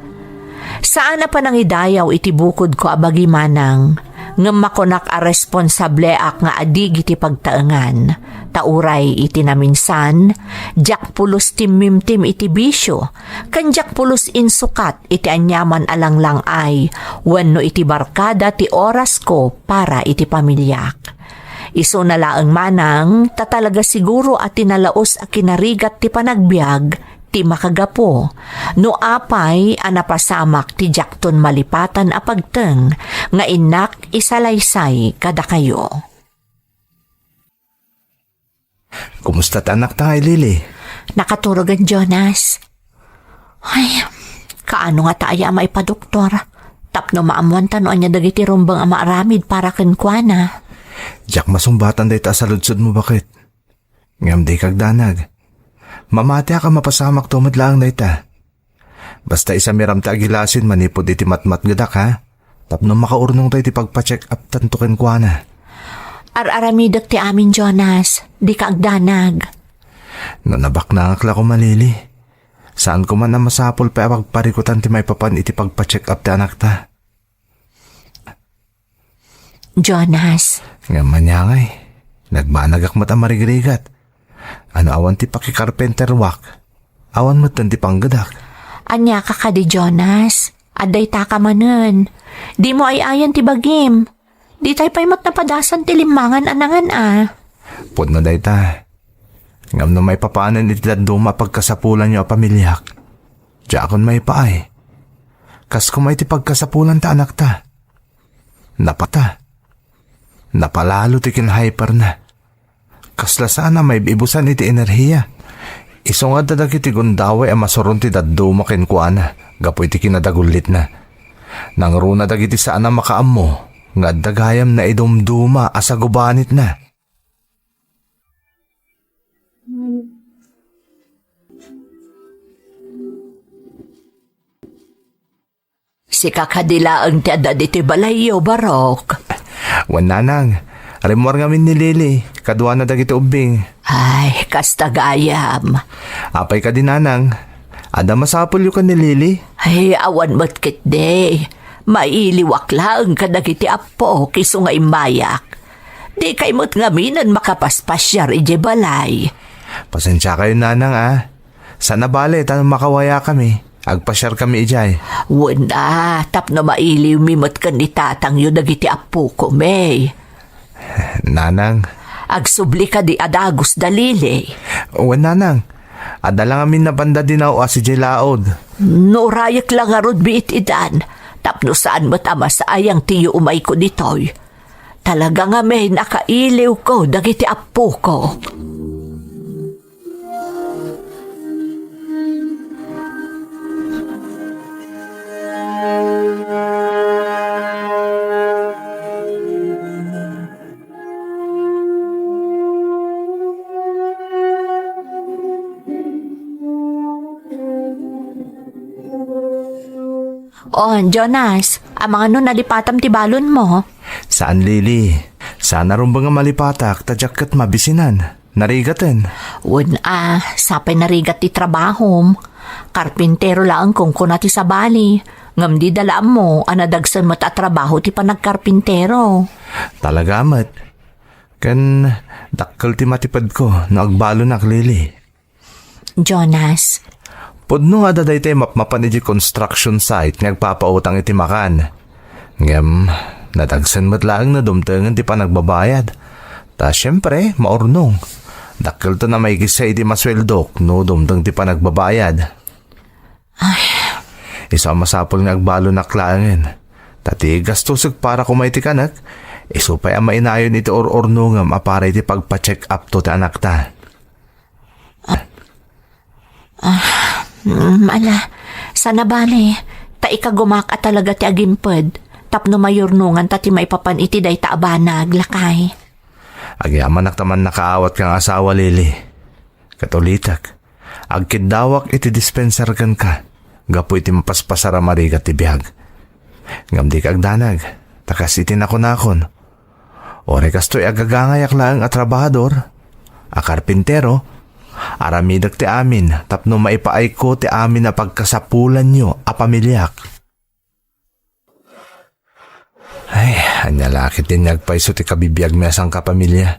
Saan a panangidayaw iti bukodko a bagi, Manang, ngem makunak a responsableak nga adig iti pagtaengan. Ta uray iti naminsan, diak pulos timmimtim iti bisio, ken diak pulos insukat iti aniaman a langlang-ay wenno iti barkada ti orasko para iti pamiliak. Isuna laeng, Manang, ta talaga siguro a ti nalaus a kinarigat ti panagbiag ti makagapu, no apay a napasamak ti diakton malipatan a pagteng nga innak isalaysay kadakayo. Kumusta ti anakta ngay, Lily? Nakaturogen, Jonas. Ay, kaano ngata aya a maipadoktor? Tapno maammuanta no ania dagiti rumbeng a maaramid para kenkuana. Diak masungbatan dayta a saludsodmo, baket. Ngem dika agdanag. Mamatiak a mapasamakto met laeng dayta. Basta isamiram ti agilasin manipud iti matmatgedak, ha? Tapno makaurnongto iti pagpa-check up tanto kenkuana. Ar-aramidek ti amin, Jonas. Dika agdanag. No nabaknangak la koma, Lily, saan koma a masapul pay a pagparikutan ti maipapan iti pagpa-check up ti anakta. Jonas. Ngem ania ngay, nagbanagak met a marigrigat. Ano awan ti pakikarpenterwak? Awan metten ti panggedak. Ania ka kadi, Jonas? Adda itaka manen. Dimo ay-ayan ti bagim. Ditay pay met napadasan ti limmangan a nangan a. Pudno dayta. Ngem no maipapanen iti dadduma a pagkasapulanyo a pamiliak, diakon maipaay. Kas koma iti pagkasapulan ta anakta. Napata. Napalalo ti kinhyperna. Kasla saan a maibibusan iti enerhia. Isu nga adda dagiti gundaway a masuron ti dadduma kenkuana gapu iti kinadagullitna. Nangruna dagiti saan a makaammo nga adda gayam naidumduma a sagubanitna. Sika kadi laeng ti adda ditoy balayyo, Barok? Wen, nanang. Rimmuar ngamin ni Lily, kaduana dagiti ubbing. Ay, kasta gayam. Apay kadi, nanang? Adda masapulyo ken ni Lily? Ay, awan met ketdi. Mailiwak laeng kadagiti appok isu nga immayak. Dikay met ngaminen makapaspasiar idiay balay. Pasensiakayo, nanang, a. Saan a bale, ta no makawayakami, agpasiarkami idiay. Wen a, tapno mailiwmi met ken ni tatangyo dagiti appokomi. Nanang. Agsubli kadi a dagus da, Lily? Wen, nanang. Adda la ngamin napanda dinaw a sidiay laod. No urayek la ngarud biit idan, tapno saan met a masayang ti yuumayko ditoy. Talaga ngamin a kailiwko dagiti appoko. Oh, Jonas, amangan no nalipatam ti balonmo? Saan, Lily. Saan a rumbeng a malipatak, ta diak ket mabisinan. Narigaten. Wen a, sapay narigat ti trabahom. Karpintero laeng kunkuna ti sabali. Ngem dida la ammo a nadagsen met a trabaho ti panagkarpintero. Talaga met. Ken dakkel ti matipedko no agbalonak, Lily. Jonas. Pudno nga adda daytoy mapmapan iti construction site nga agpapautang iti makan. Ngem, nadagsen met laeng no dumtengen ti panagbabayad. Ta siempre, maurnong. Dakkelton a maikisa iti masueldok no dumteng ti panagbabayad. Ay. Isu a masapul nga agbalonak laengen. Ta ti gastosek para koma iti kanek, isu pay a mainayon iti ur-urnongem a para iti pagpa-check up to ti anakta. Ah, mm, ala, saan a bale, ta ikagumak a talaga ti agimped, tapno mayurnongan ta ti maipapan iti dayta a banag, lakay. Agyamanak ta mannakaawat kang asawa, Lily. Ket ulitek, agkiddawak iti dispenser kenka, gapu iti mapaspasar a marigat ti biag. Ngem dika agdanag, ta kas iti nakunakon, uray kastoy agagangayak laeng a trabahador, a karpintero, aramidek ti amin tapno maipaayko ti amin a pagkasapulanyo a pamiliak. Ay, ania la ketdi nga agpayso ti kabibiagmi a sangkapamilya.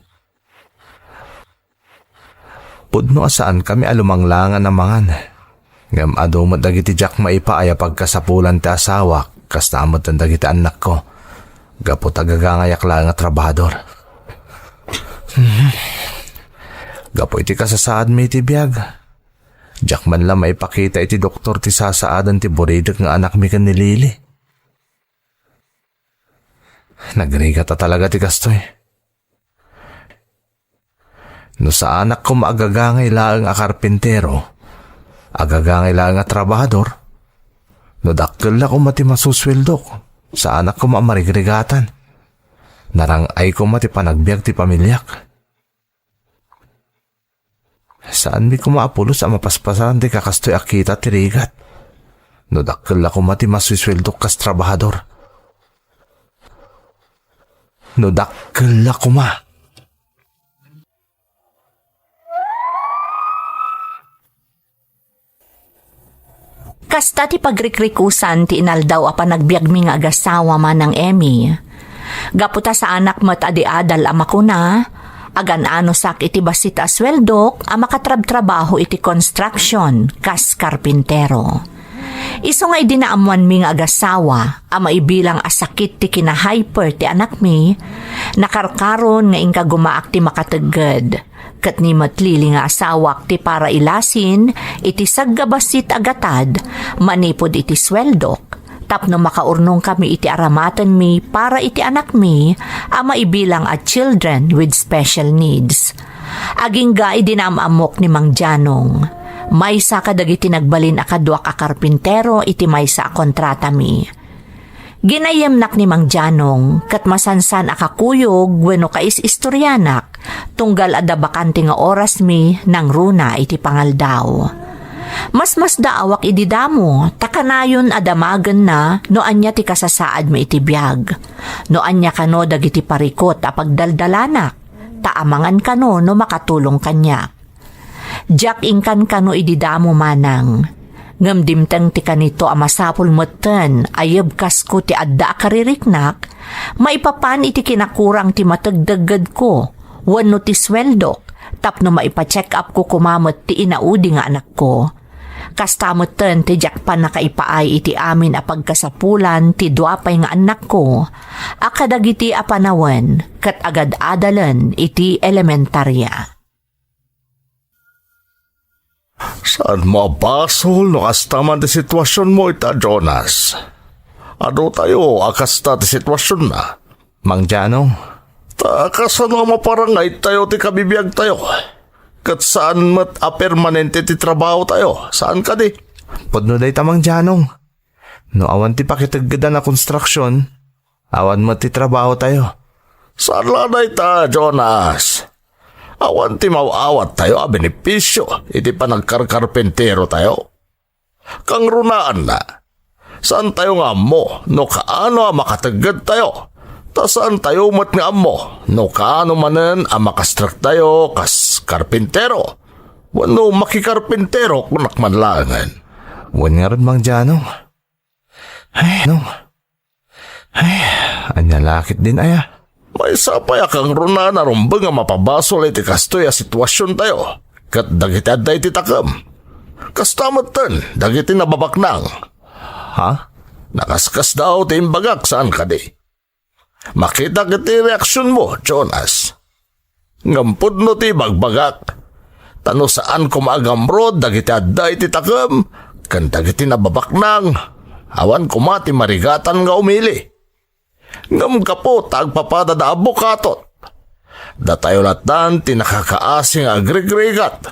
Pudno a saankami a lumanglangan a mangan. Ngem adu met dagiti diak maipaay a pagkasapulan ti asawak, kasta met dagiti annakko. Gapu ta gagangayak laeng a trabahador. Gapu iti kasasaadmi iti biag, diak man la maipakita iti doktor ti sasaadan ti buridek nga anakmi ken ni Lily. Nagrigat a talaga ti kastoy. No saanak koma agagangay laeng a karpintero, agagangay laeng a trabahador, no dakkel la koma ti masusueldok, saanak koma a marigrigatan. Narang-ay koma ti panagbiag ti pamiliak. Saanmi koma a pulos a mapaspasaran ti kakastoy a kita ti rigat. No dakkel la koma ti masusueldok kas trabahador. No dakkel la koma. Kasta ti pagrikrikusan ti inaldaw a panagbiagmi nga agasawa, Manang Emmy. Gapu ta saanak met a di adal a makuna, agan-anosak iti bassit a sueldok a makatrabtrabaho iti construction kas karpintero. Isu nga idi naammoanmi nga agasawa a maibilang a sakit ti kinahyper ti anakmi, nakarkaron nga inkagumaak ti makategged. Ket ni met Lily nga asawak ti para ilasin iti saggabassit a gatad manipud iti sueldok, tapno makaurnongkami iti aramatenmi para iti anakmi a maibilang a children with special needs. Agingga idi naam-ammok ni Mang Janong, maysa kadagiti nagbalin a kaduak a karpintero iti maysa a kontratami. Ginayyemnak ni Mang Janong ket masansan a kakuyog wenno kais-istorianak tunggal adda bakante nga orasmi nangruna iti pangaldaw. Masmasdaawak idi damo ta kanayon a damagenna no ania ti kasasaadmi iti biag, no ania kano dagiti parikut a pagdaldalanak, ta amangan kano no makatulong kaniak. Diak inkan kano idi damo, manang. Ngem dimteng ti kanito a masapul metten a yebkasko ti adda a kaririknak, maipapan iti kinakurang ti mategdeggedko wenno ti sueldok tapno maipa-check-upko koma met ti inaudi nga anakko. Kasta metten ti diak pannakaipaay iti amin a pagkasapulan ti dua pay nga annakko a kadagiti a panawen ket agad-adalen iti elementaria. Saanmo a basol no kasta man ti situasionmo ita, Jonas. Adu tayo a kasta ti situasionna, Mang Janong. Ta kasano a maparangay tayo ti kabibiag tayo? Ket saan met a permanente ti trabaho tayo, saan kadi? Pudno dayta, Mang Janong. No awan ti pakiteggedan a konstruksion, awan met ti trabaho tayo. Saan la dayta, Jonas. Awan ti maaw-awat tayo a benepisio iti panagkarkarpentero tayo. Kangrunaanna, saan tayo nga ammo no kaano a makategged tayo. Ta saan tayo met nga ammo no kaano manen a makastrek tayo kas karpintero. Wenno makikarpintero kunak man laengen. Wen ngarud, Mang Janong. Ay, no. Ay, ania la ketdin aya? Maysa pay a kangrunaan a rumbeng a mapabasol iti kastoy a situasion tayo, ket dagiti adda iti takem. Kasta metten dagiti nababaknang. Ha? Nakaskasdaaw ti imbagak, saan kadi? Makitak iti reaksionmo, Jonas. Ngem pudno ti ibagbagak, ta no saan koma a gamrud dagiti adda iti takem ken dagiti nababaknang, awan koma ti marigatan nga umili. Ngem gapu ta agpapadada a bukatot, datayo lattan ti nakakaasi nga agrigrigat.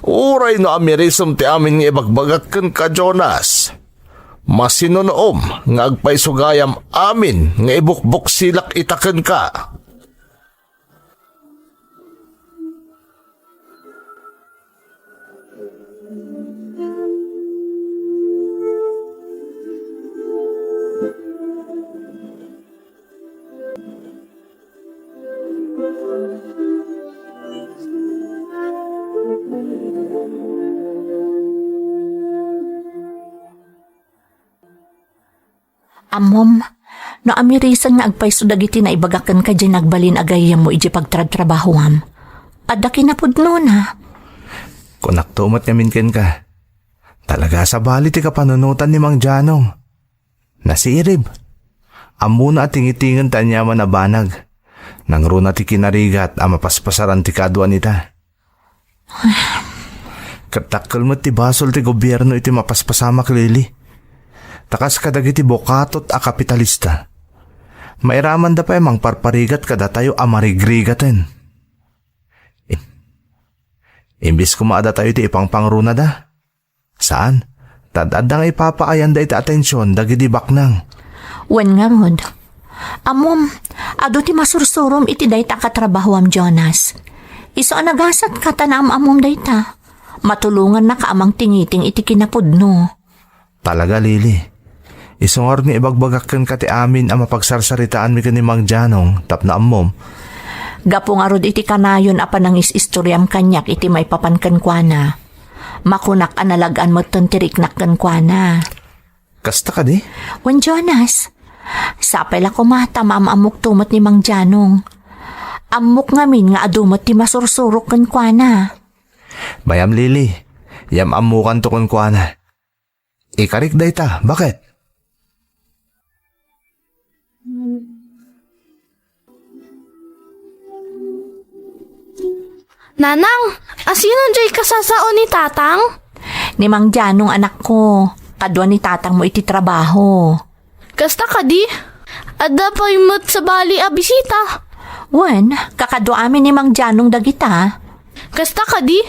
Uray no amirisem ti amin nga ibagbagak kenka, Jonas, masinunoom nga agpayso gayam amin nga ibukbuksilak ita kenka. Ammom, no amirisem nga agpayso dagiti naibagak kenka diay nagbalin a gayyemmo idiay pagtratrabahoam, adda kinapudnona. Kunakto met ngamin kenka, talaga a sabali ti kapanunotan ni Mang Janong. Nasirib. Ammona a tingitingen ti aniaman a banag. Nangruna ti kinarigat a mapaspasaran ti kaaduan ita. Ket dakkel met ti basol ti gobierno iti mapaspasamak, Lily. Ta kas kadagiti bukatot a kapitalista, mairamanda pay a mangparparigat kadatayo a marigrigaten. I-, imbes koma a datayo ti ipangpangrunada. Saan? Ta ad-adda nga ipapaayanda iti atension dagiti baknang. Wen ngarud, ammom, adu ti masursurom iti dayta a katrabahoam, Jonas. Isu a nagasatka ta naam-ammom dayta. Matulongannaka a mangtingiting iti kinapudno. Talaga, Lily. Isu ngarud nga ibagbagak kenka ti amin a mapagsarsaritaanmi ken ni Mang Janong tapno ammom. Gapu ngarud iti kanayon a panangis-istoriam kaniak iti maipapan kenkuana, makunak a nalag-an metten ti riknak kenkuana. Kasta kadi? Wen, Jonas, sapay la koma ta maam-ammokto met ni Mang Janong. Ammok ngamin nga adu met ti masursurok kenkuana. Bayam, Lily, yam-ammokanto kenkuana. Ikarik dayta, baket? Nanang, asino jay kasasao ni Tatang? Ni Mang Janong, anakko. Kadua ni tatangmo iti trabaho. Kasta kadi? Adda pay met sabali a bisita? Wen, kakaduami ni Mang Janong dagita. Kasta kadi?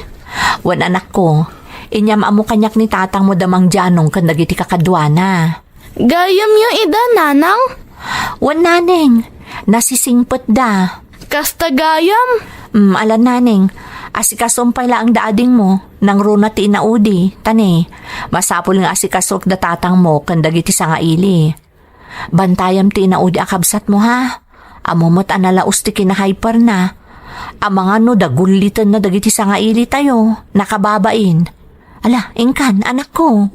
Wen, anakko. Inyam-ammo kaniak ni tatangmo da Mang Janong ken dagiti kakaduana. Gayamyo ida, Nanang? Wen, Naneng. Nasisingpetda. Kasta gayam? Mm, ala, Naneng. Asikasom pay laeng da adingmo. Nangruna ti inaudi. Ta ne, masapul nga asikasok da tatangmo ken dagiti sangaili. Bantayam ti inaudi a kabsatmo, ha? Ammom met a nalaus ti kinahyperna. Amangan no dagullitenna dagiti sangailitayo, nakababain. Ala, inkan, anakko.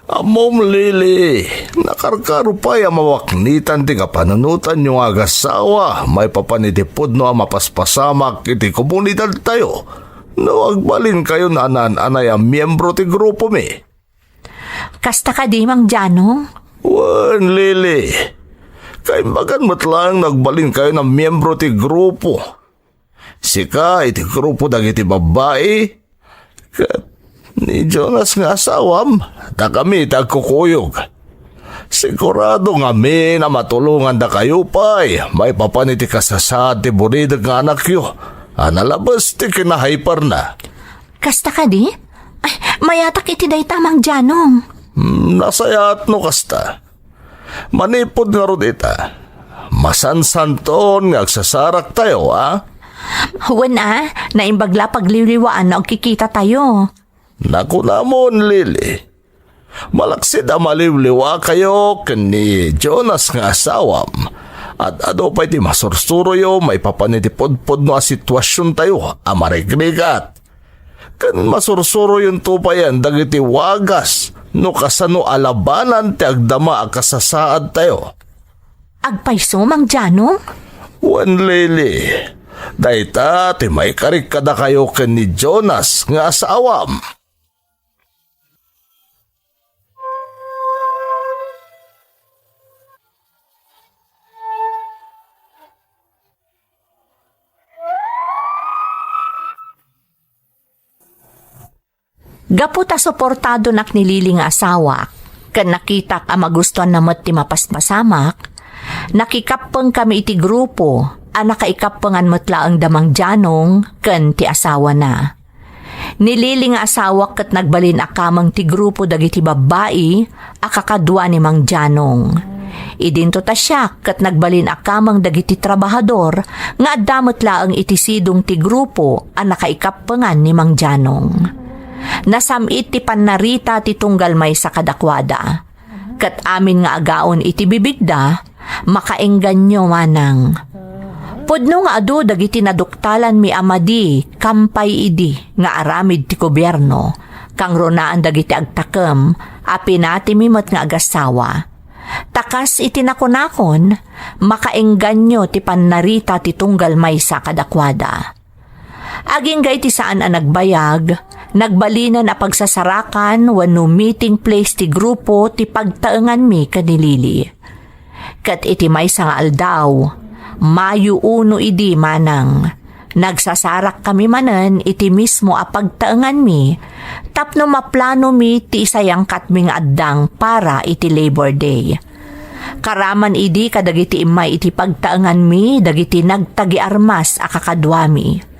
Ammom, Lily, nakarkaro pay a mawaknitan ti kapanunotanyo nga agasawa maipapan iti pudno a mapaspasamak iti komunidadtayo no agbalinkayon a naan-anay a miyembro ti grupomi. Kasta kadi, Mang Janong? Wen, Lily. Kaimbagan met laeng no agbalinkayon a miyembro ti grupo. Sika iti grupo dagiti babbai, ket ni Jonas nga asawam, dakami ti agkukuyog. Sigurado ngamin a matulongandakayo pay maipapan iti kasasaad ti buridek nga anakyo a nalabes ti kinahyperna. Kasta kadi? Ay, mayatak iti dayta, Mang Janong. Hmm, nasayaat no kasta. Manipud ngarud ita, masansanton nga agsasaraktayo, a? Wen a, naimbag la pagliwliwaan no agkikitatayo. Nakunamon, Lily. Malaksid a maliwliwakayo ken ni Jonas nga asawam, ad-adu pay ti masursuroyo maipapan iti pudpudno a situasiontayo a marigrigat. Ken masursuroyonto payen dagiti wagas no kasano a labanan ti agdama a kasasaadtayo. Agpayso, Mang Janong? Wen, Lily, dayta ti maikarik kadakayo ken ni Jonas nga asawam. Gapu ta suportadonak ni Lily nga asawak, ken nakitak a magustuanna met ti mapaspasamak, nakikappengkami iti grupo a nakaikappengan met laeng da Mang Janong ken ti asawana. Ni Lily nga asawak ket nagbalin a kameng ti grupo dagiti babbai a kakadua ni Mang Janong. Idinto ta siak ket nagbalin a kameng dagiti trabahador nga adda met laeng iti sidong ti grupo a nakaikappengan ni Mang Janong. Nasam-it ti pannarita ti tunggal maysa kadakuada. Ket amin nga agaon iti bibigda, makaengganyo manang. Pudno nga adu dagiti naduktalanmi a madi, kampay idi nga aramid ti gobierno, kangrunaan dagiti agtakem a pinatimi met nga agasawa. Ta kas iti nakunakon, makaengganyo ti pannarita ti tunggal maysa kadakuada. Agingga iti saan a nagbayag, nagbalinen a pagsasarakan wenno meeting place ti grupo ti pagtaenganmi ken ni Lily. Ket iti maysa nga aldaw, Mayo uno idi manang, nagsasarakkami manen iti mismo a pagtaenganmi tapno maplanomi ti isayangkatmi nga addang para iti Labor Day. Karaman idi kadagiti immay iti pagtaenganmi dagiti nagtagiarmas a kakaduami.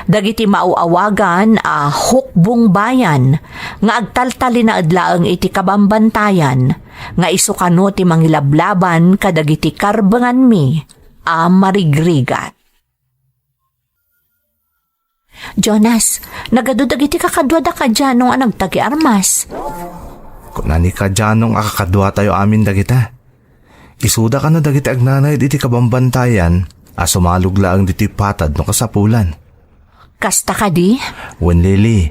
Dagiti maaw-awagan a hukbong bayan nga agtaltalinaed laeng iti kabambantayan nga isu kano ti mangilablaban kadagiti karbenganmi a marigrigat. Jonas, nagadu dagiti kakaduada ka Janong a nagtagiarmas. Kuna ni ka Janong a kakaduatayo amin dagita. Isuda kano dagiti agnanayon iti kabambantayan a sumalog laeng ditoy patad no kasapulan. Kasta kadi? Wen, Lily.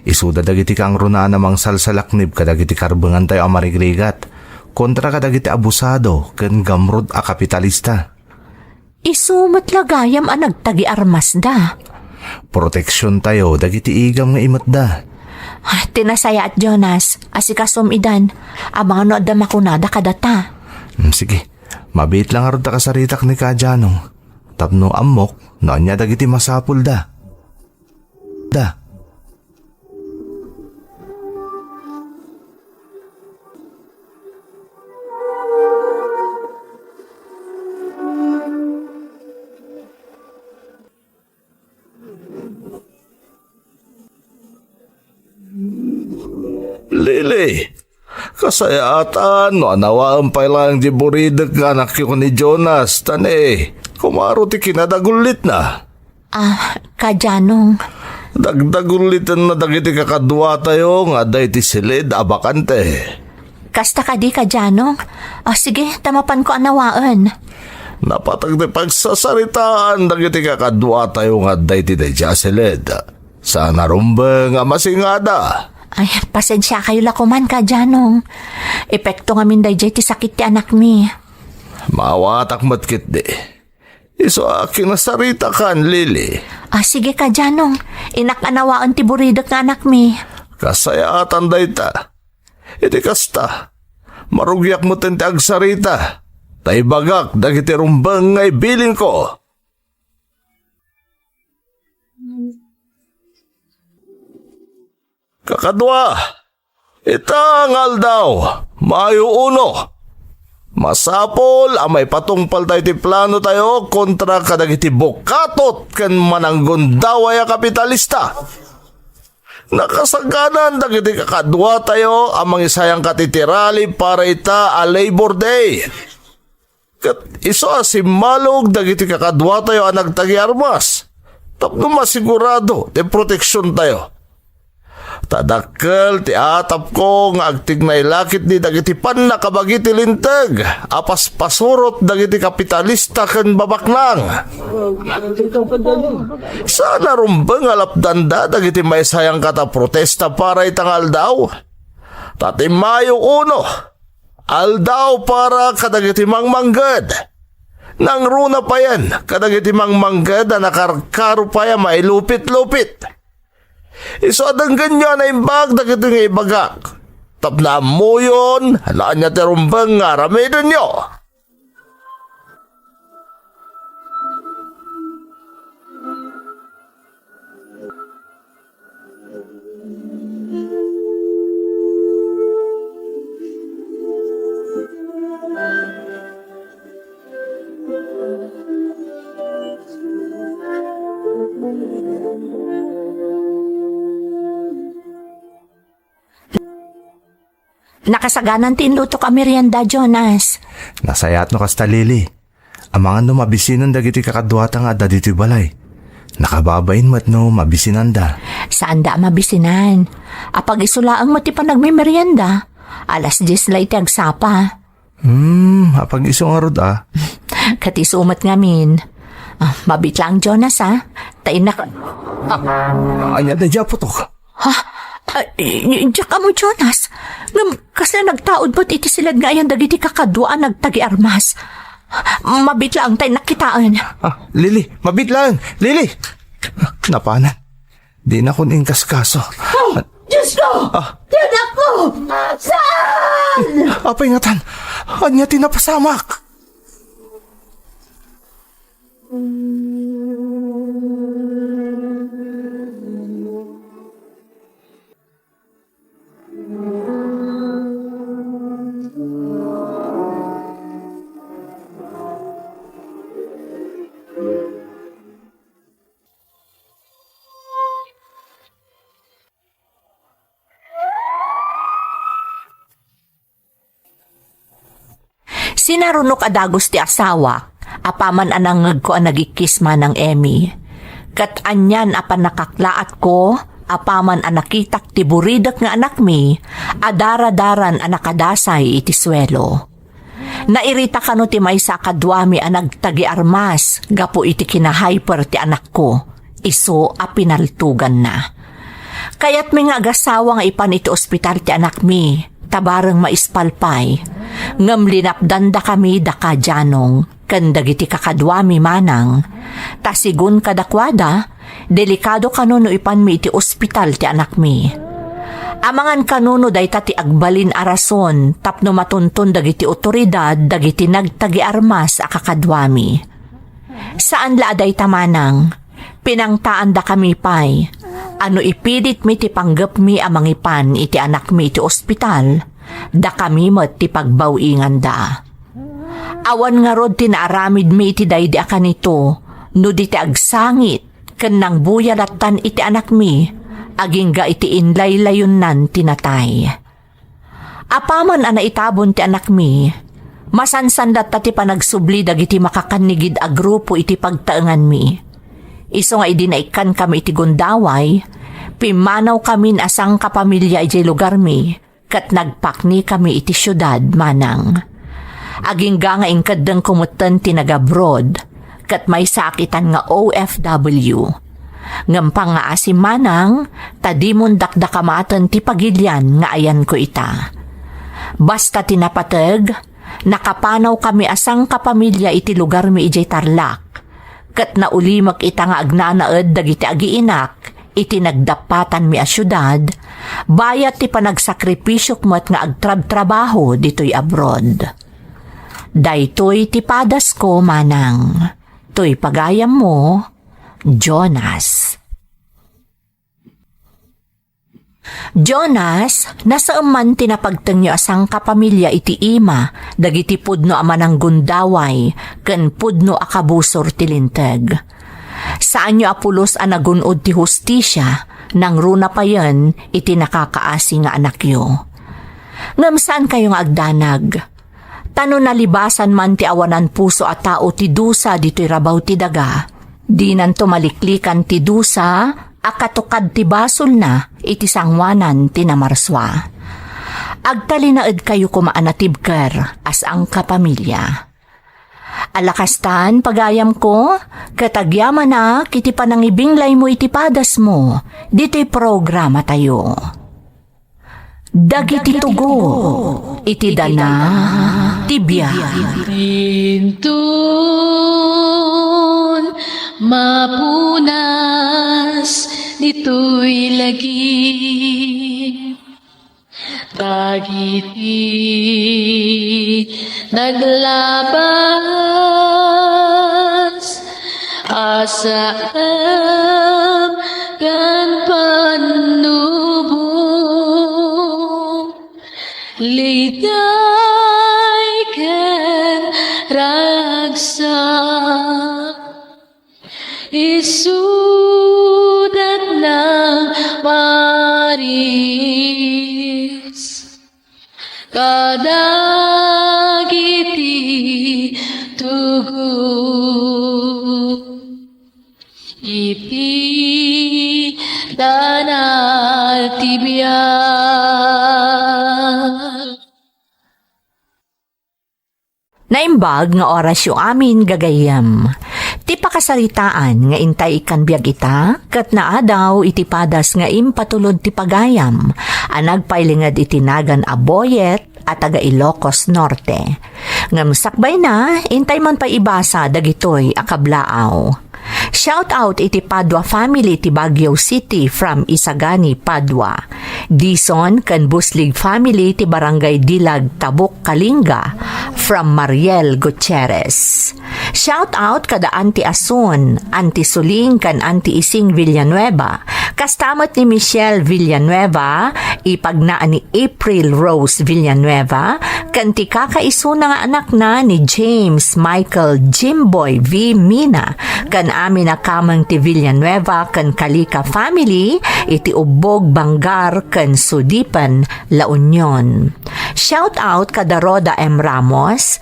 Isuda dagiti kaangrunaan a mangsalsalaknib kadagiti karbengantayo a marigrigat kontra kadagiti abusado ken gamrud a kapitalista. Isu met la gayam a nagtagiarmasda. Proteksiontayo dagiti igam nga imetda. Ah, ti nasayaat, Jonas, asikasom idan. Amangan no adda makunada kadata. Hmm, sige. Mabiit lang ngarud ta kasaritak ni Kajanong. Tapno ammok no ania dagiti masapulda. Da. Lily, kasayaatan no anawaem pay laeng di buridek nga anakyo ken ni Jonas, ta ne, kumaro ti kinadagullitna. Ah, Kajanong. Dagdagullitenna dagiti kakaduatayo nga adda iti siled a bakante. Kasta kadi, Kajanong? Ah, sige, ta mapanko anawaen. Napateg ti pagsasaritaan dagiti kakaduatayo nga adda iti daydiay a siled. Saan a rumbeng a masingada. Ay, pasensiakayo la koman, Kajanong. Epekto ngamin daydiay ti sakit ti anakmi. Maawatak met ketdi. Isu a kinasaritakan, Lily. Ah, sige, Kajanong. Innak anawaen ti buridek nga anakmi. Kasayaatan dayta. Iti kasta, marugiak metten ti agsarita, ta ibagak dagiti rumbeng nga ibilinko. Kakadua, ita nga aldaw, Mayo uno. Masapul a maipatungpaltayo ti planotayo kontra kadagiti bukatot ken mananggundaway a kapitalista. Nakasaganan dagiti kakaduatayo a mangisayangkat iti rally para ita a Labor Day. Ket isu a simmalog dagiti kakaduatayo a nagtagiarmas tapno masigurado ti proteksiontayo. Ta dakkel ti atapko nga agtignay la ketdi dagiti pannakabagi ti linteg a paspasurot dagiti kapitalista ken babaknang. Saan a rumbeng a lapdanda dagiti maisayangkat a protesta para ita nga aldaw. Ta ti Mayo uno, aldaw para kadagiti mangmangged. Nangruna payen kadagiti mangmangged a nakarkaro pay a mailupit-lupit. Isu a denggenyo a naimbag dagitoy nga ibagak, tapno ammoyon no ania ti rumbeng nga aramidenyo. Nakasaganan ti inlutok a merienda, Jonas. Nasayaat no kasta, Lily. Amangan no mabisinen dagiti kakaduata nga adda ditoy balay. Nakababain met no mabisinanda. Saanda a mabisinan. Apag-isu laeng met ti panagmemerienda. Alas dies la iti agsapa. Hmm, apag-isu ngarud a. Ket isu met ngamin. Ah, mabiit laeng, Jonas, a. Ta innak. Ah, ania daydiay a putok? Ha? Ah, i-, i-, diak ammo, Jonas. Ngem, kasla nagtaud met iti siled nga ayan dagiti kakadua a nagtagiarmas. Mabiit laeng ta innak kitaen. Ah, Lily, mabiit laeng. Lily! Napanan. Dinakon inkaskaso. Oh, Diyos ko! Ah. Ti anak ko! Saan? Apay ngatan? Ania ti napasamak? Sinarunok a dagus ti asawak, apaman a nangngegko a nagikis manang Emmy. Ket anian a pannakaklaatko, apaman a nakitak ti buridek nga anakmi a daradaran a nakadasay iti suelo. Nairita kano ti maysa a kaduami a nagtagiarmas gapu iti kinahyper ti anakko, isu a pinaltuganna. Kayatmi nga agasawa nga ipan iti ospital ti anakmi, ta bareng maispal pay. Ngem linapdandakami daka Janong ken dagiti kakaduami, manang. Ta sigun kadakuada, delikado kano no ipanmi iti ospital ti anakmi. Amangan kano no dayta ti agbalin a rason tapno matunton dagiti otoridad dagiti nagtagiarmas a kakaduami. Saan la a dayta, manang. Pinangtaandakami pay a no ipilitmi ti panggepmi a mangipan iti anakmi iti ospital, dakami met ti pagbaw-inganda. Awan ngarud ti naaramidmi iti daydi a kanito, no di ti agsangit ken nangbuya lattan iti anakmi, agingga iti inlaylayonnan ti natay. Apaman a naitabon ti anakmi, masansan latta ti panagsubli dagiti makakannigid a grupo iti pagtaenganmi. Isu nga idi naikkankami iti gundaway, pimmanawkamin a sangkapamilya idiay lugarmi, ket nagpaknikami iti siudad, manang. Agingga nga inkeddengko metten ti nagabroad, ket maysaak itan nga O F W. Ngem pangngaasim, manang, ta dimon dakdakamaten ti pagilian nga ayanko ita. Basta ti napateg, nakapanawkami a sangkapamilya iti lugarmi idiay Tarlac, ket naulimek ita nga agnanaed dagiti agiinak iti nagdappatanmi a siudad, bayat ti panagsakripisyok met nga agtrabtrabaho ditoy abroad. Daytoy ti padasko, manang. Toy pagayammo, Jonas. Jonas, nasaem man ti napagtengyo a sangkapamilya iti ima dagiti pudno a mananggundaway ken pudno a kabusor ti linteg. Saanyo a pulos a nagun-od ti hustisia, nangruna payen iti nakakaasi nga anakyo. Ngem saankayo nga agdanag. Ta no nalibasan man ti awanan puso a tao ti dusa ditoy rabaw ti daga, dinanto maliklikan ti dusa a katukad ti basolna iti sangoanan ti namarsua. Agtalinaedkayo koma a natibker a sangkapamilya. Ala kastan, pagayamko, ket agyamanak iti panangibinglaymo iti padasmo ditoy programatayo. Dagiti tugo iti dana ti biag. Inton mapunas ditoy lagip, dagiti naglabas a saem ken pannubo, liday ken ragsak. Isudat nang maris kadagiti tugo iti dana ti biag. Naimbag nga orasyo amin, gagayyem. Ti pakasaritaan nga intay ikkan biag ita, ket naadaw iti padas nga impatulod ti pagayam a nagpailinged iti nagan a Boyet a taga Ilocos Norte. Ngem sakbayna, intay man pay ibasa dagitoy a kablaaw. Shout out iti Padua family ti Baguio City from Isagani, Padua. Dison ken Buslig family ti Barangay Dilag, Tabuk, Kalinga from Mariel Gutierrez. Shout out kada Auntie Asun, Auntie Suling ken Auntie Ising Villanueva. Kasta met ni Michelle Villanueva, ipagna ni April Rose Villanueva, ken ti kakaisuna nga anakna ni James Michael Jimboy V Mina, ken amin a kameng ti Villanueva ken Kalika family iti Ubbog, Bangar ken Sudipen, La Union. Shout out kada Rhoda M Ramos,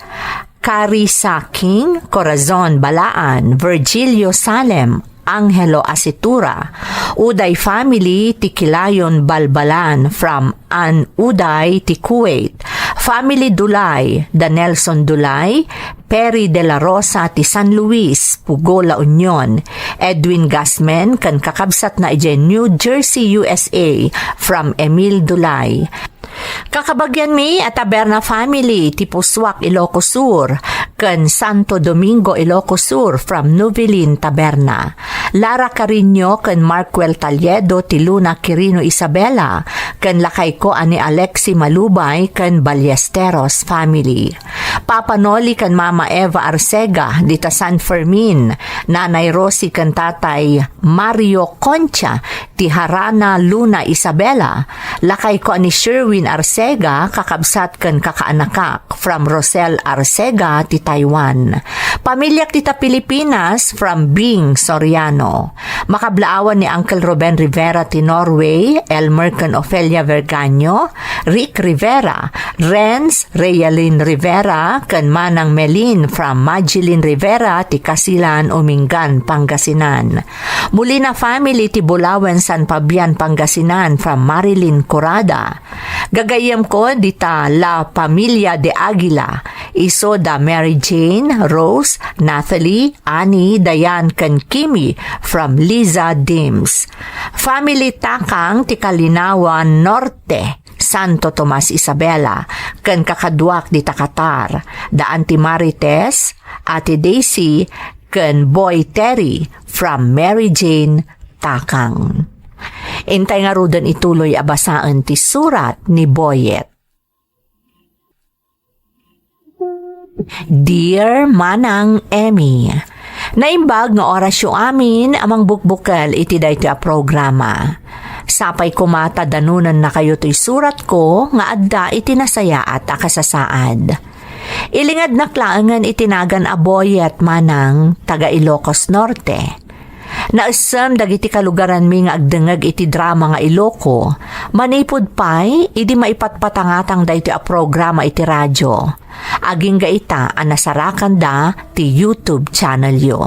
Carissa King, Corazon Balaan, Virgilio Salem, Angelo Asitura, Uday family ti Kilayon Balbalan from An Uday ti Kuwait, Family Dulay, da Nelson Dulay, Perry de la Rosa ti San Luis, Pugo, La Union, Edwin Gasmen ken kakabsatna idiay New Jersey, U S A, from Emil Dulay. Kakabagianmi a Taberna family ti Pusuak, Ilocos Sur, ken Santo Domingo, Ilocos Sur, from Nubilin, Taberna. Lara Carino ken Markwell Taliedo ti Luna, Quirino, Isabela, ken lakayko a ni Alexi Malubay ken Ballesteros family. Papa Noli ken Mama Eva Arcega dita San Fermin, Nanay Rosie ken Tatay Mario Concha ti Harana, Luna, Isabela, lakayko a ni Sherwin Arcega, kakabsat ken kakaanakak, from Rosel Arcega ti Taiwan. Pamiliak dita Pilipinas, from Bing Soriano. Makablaawan ni Uncle Ruben Rivera ti Norway, Elmer ken Ofelia Vergaño, Rick Rivera, Renz, Realin Rivera, ken Manang Melin from Magilin Rivera ti Kasilan, Umingan, Pangasinan. Molina family ti Bulawen, San Fabian, Pangasinan from Marilyn Corada. Gagayyemko dita La Familia de Aguila, isu da Mary Jane, Rose, Natalie, Annie, Diane, ken Kimi from Liza Dims. Family Takang ti Kalinawan Norte, Santo Tomas, Isabela, ken kakaduak dita Qatar, da Auntie Marites, Ate Daisy, ken Boy Terry from Mary Jane Takang. Intay ngaruden ituloy a basaen ti surat ni Boyet. Dear Manang Emmy, naimbag nga orasyo amin a mangbukbukel iti daytoy a programa. Sapay koma ta danonennakayo toy suratko nga adda iti nasayaat a kasasaad. Ilingednak laengen iti nagan a Boyet, Manang, taga Ilocos Norte. Naessem dagiti kalugaranmi nga agdengngeg iti drama nga Iloko, manipud pay idi maipatpatangatang daytoy a programa iti radio. Agingga ita a nasarakanda ti YouTube channelyo.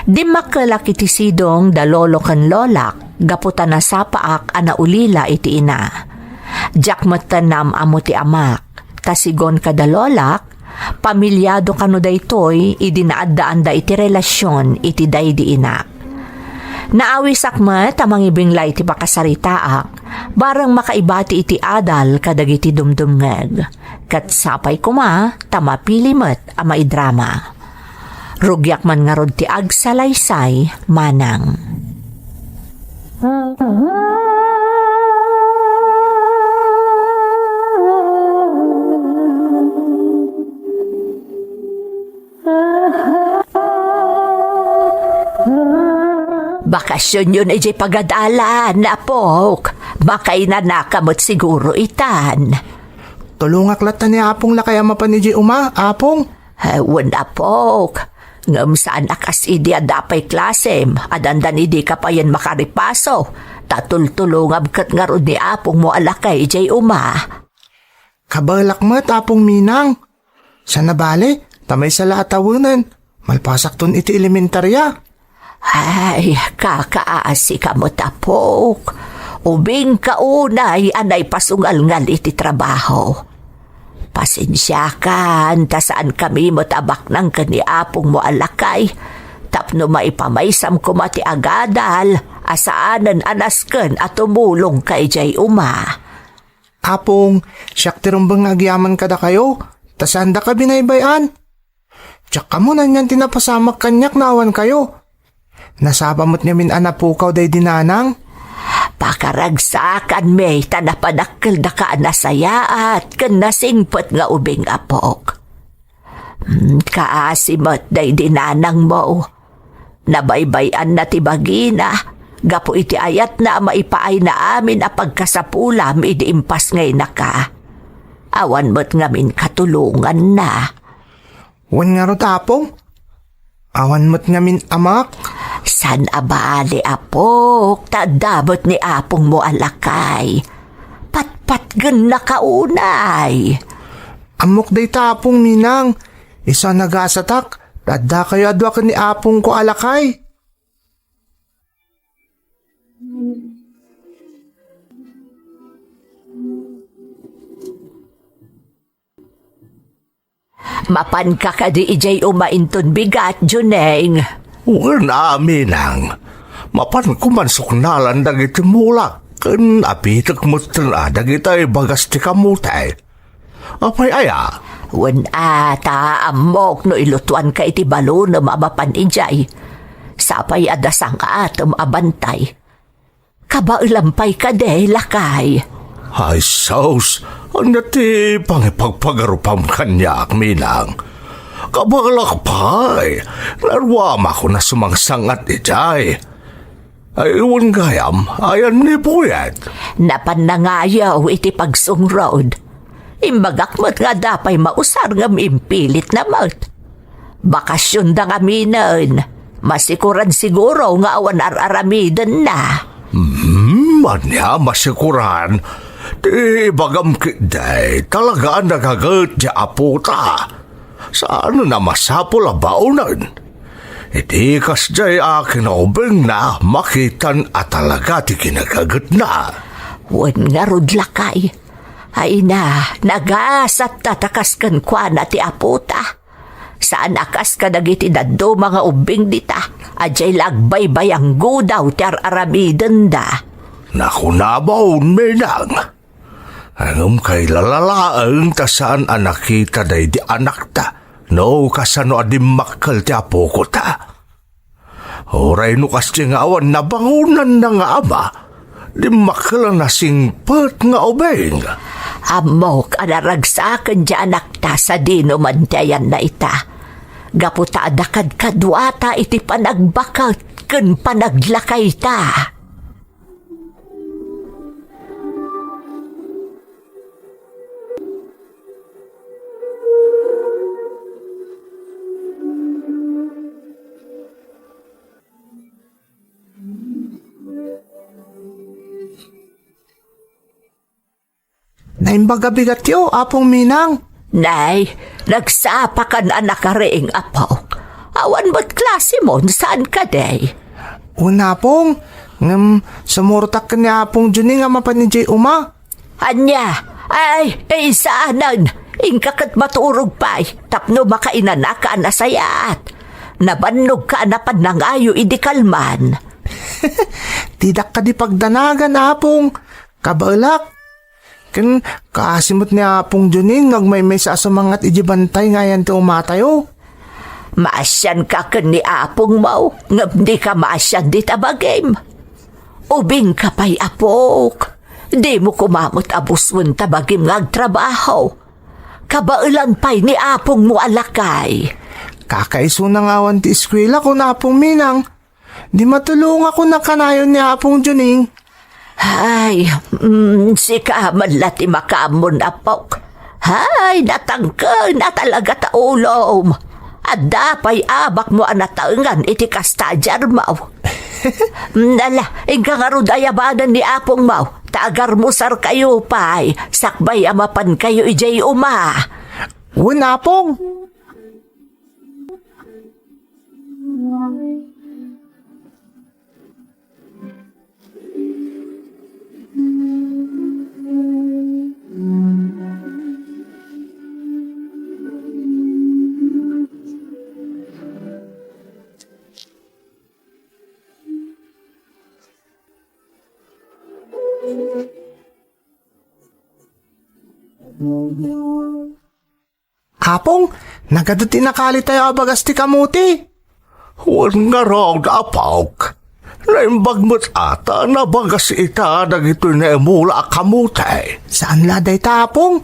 Dimmakkelak iti sidong da lolo ken lolak gapu ta nasapaak a naulila iti ina. Diak metten naam-ammo ti amak, ta sigon kada lolak, pamilyado kano daytoy idi naaddaanda iti relasion iti daydi inak. Naawisak met a mangibinglay ti pakasaritaak, bareng makaibati iti adal kadagiti dumdumngeg. Ket sapay koma ta mapili met a maidrama. Rugiak man ngarud ti agsalaysay, Manang. Bakasionyon idiay pagadalan, apok. Makainanaka met siguro itan. Tulongak latta ni Apong lakay a mapan idiay uma, Apong. Eh, wen, apok. Ngem saan a kas idi adda pay klasem, a dandan idi ka payen makaripaso, ta tultulongam ket ngarud ni apongmo a lakay idiay uma. Kabaelak met, Apong Minang. Saan a bale, ta maysa la a tawenen. Malpasakton iti elementaria. Ay, kakaasika met, apok. Ubingka unay a naipasungalngal iti trabaho. Pasensiakan, ta saankami met a baknang ken ni apongmo a lakay, tapno maipamaysam koma ti agadal a saanen a nasken a tumulongka idiay uma. Apong, siak ti rumbeng nga agyaman kadakayo, ta saandaka binaybay-an. Diak ammo anian ti napasamak kaniak no awan kayo. Nasapa met ngamin a napukaw daydi nanang. Pakaragsakanmi ta napadakkeldaka a nasayaat ken nasingpet nga ubing, apok. Hmm, kaasi met daydi nanangmo. Nabaybay-anna ti bagina gapu iti ayatna a maipaayna amin a pagkasapulam idi impasngaynaka. Awan met ngamin katulonganna. Wen ngarud, Apong? Awan met ngamin amak? Saan a bale, apok, ta adda met ni apongmo a lakay. Patpatgennaka unay. Ammok dayta, Apong Minang. Isu a nagasatak, ta adda kayo a dua ken ni apongko a lakay. Mapanka kadi idiay uma inton bigat, Juneng? Wen a, Minang. Mapanko man suknalan dagiti mulak, ken abitek metten a dagiti bagas ti kamote. Apay aya? Wen a, ta ammok no ilutuanka iti balonem a mapan idiay. Sapay a dasangaatem a bantay. Kabaelam pay kadi, lakay? Ay, sus! Ania ti pangipagpagarupam kaniak, Minang? Kabaelak pay! Naruamako a sumangsangat idiay. Ay, wen gayam, ayan ni Buyet? Napan nangayo iti pagsungrod. Imbagak met nga adda pay mausar ngem impilitna met. Bakasionda ngaminen. Masikuran siguro nga awan ar-aramidenna. Hmm, ania masikuran? Ti ibagam ketdi, talaga a nagaget ti apota. Saan a masapul a baonen. Iti kasdiay a kinaubingna, makitan a talaga ti kinagagetna. Wen ngarud, lakay. Ay na, nagasatta ta kas kenkuana ti apota. Saan a kas kadagiti dadduma nga ubbing dita, a diay la agbaybayanggudaw ti ar-aramidenda. Nakunabon, Minang. Ngem kailala laeng ta saan a nakita daydi anakta, no kasano a dimmakkel ti apokota. Uray no kasdi nga awan nabangonanna nga ama, dimmakkel a nasingpet nga ubing. Ammok a naragsaken ti anakta sadino man ti ayanna ita. Gapu ta adda kadkaduata iti panagbaket ken panaglakayta. Naimbag a bigatyo, Apong Minang. Nay, nagsapakan a nakaring, apok. Awan met klasemon, saan kadi? Wen, Apong, ngem sumurtak ken ni Apong Johnny nga mapan idiay uma. Ania? Ay, ay, saanen. Inka ket maturog pay, tapno makainanaka a nasayaat. Nabannogka a napan nangayo idi kalman. Didak kadi pagdanagan, Apong. Kabaelak. Ken kaasi met ni Apong Johnny no agmaymaysa a sumangat idiay bantay nga ayan ti umatayo. Maasianka ken ni apongmo, ngem dika maasian dita bagim. Ubingka pay, apok. Dimo koma met a busuen ta bagim nga agtrabaho. Kabaelan pay ni apongmo a lakay. Kakaisuna nga awan ti eskuelakon, Apong Minang. Di matulongakon a kanayon ni Apong Johnny. Ay, mm, sika man la ti makaammon, apok. Ay, natangken a talaga ta ulom. Adda pay abakmo a nataengan iti kasta a diarmo. Nala, inka ngarud ayabanen ni apongmo, ta agarmusarkayo pay, sakbay a mapankayo idiay uma. Wen, Apong. Apong, nagadu ti nakalitayo a bagas ti kamote. Wen ngarud, apok. Naimbag met a ta nabagas ita dagitoy naimula a kamote. Saan la dayta, Apong?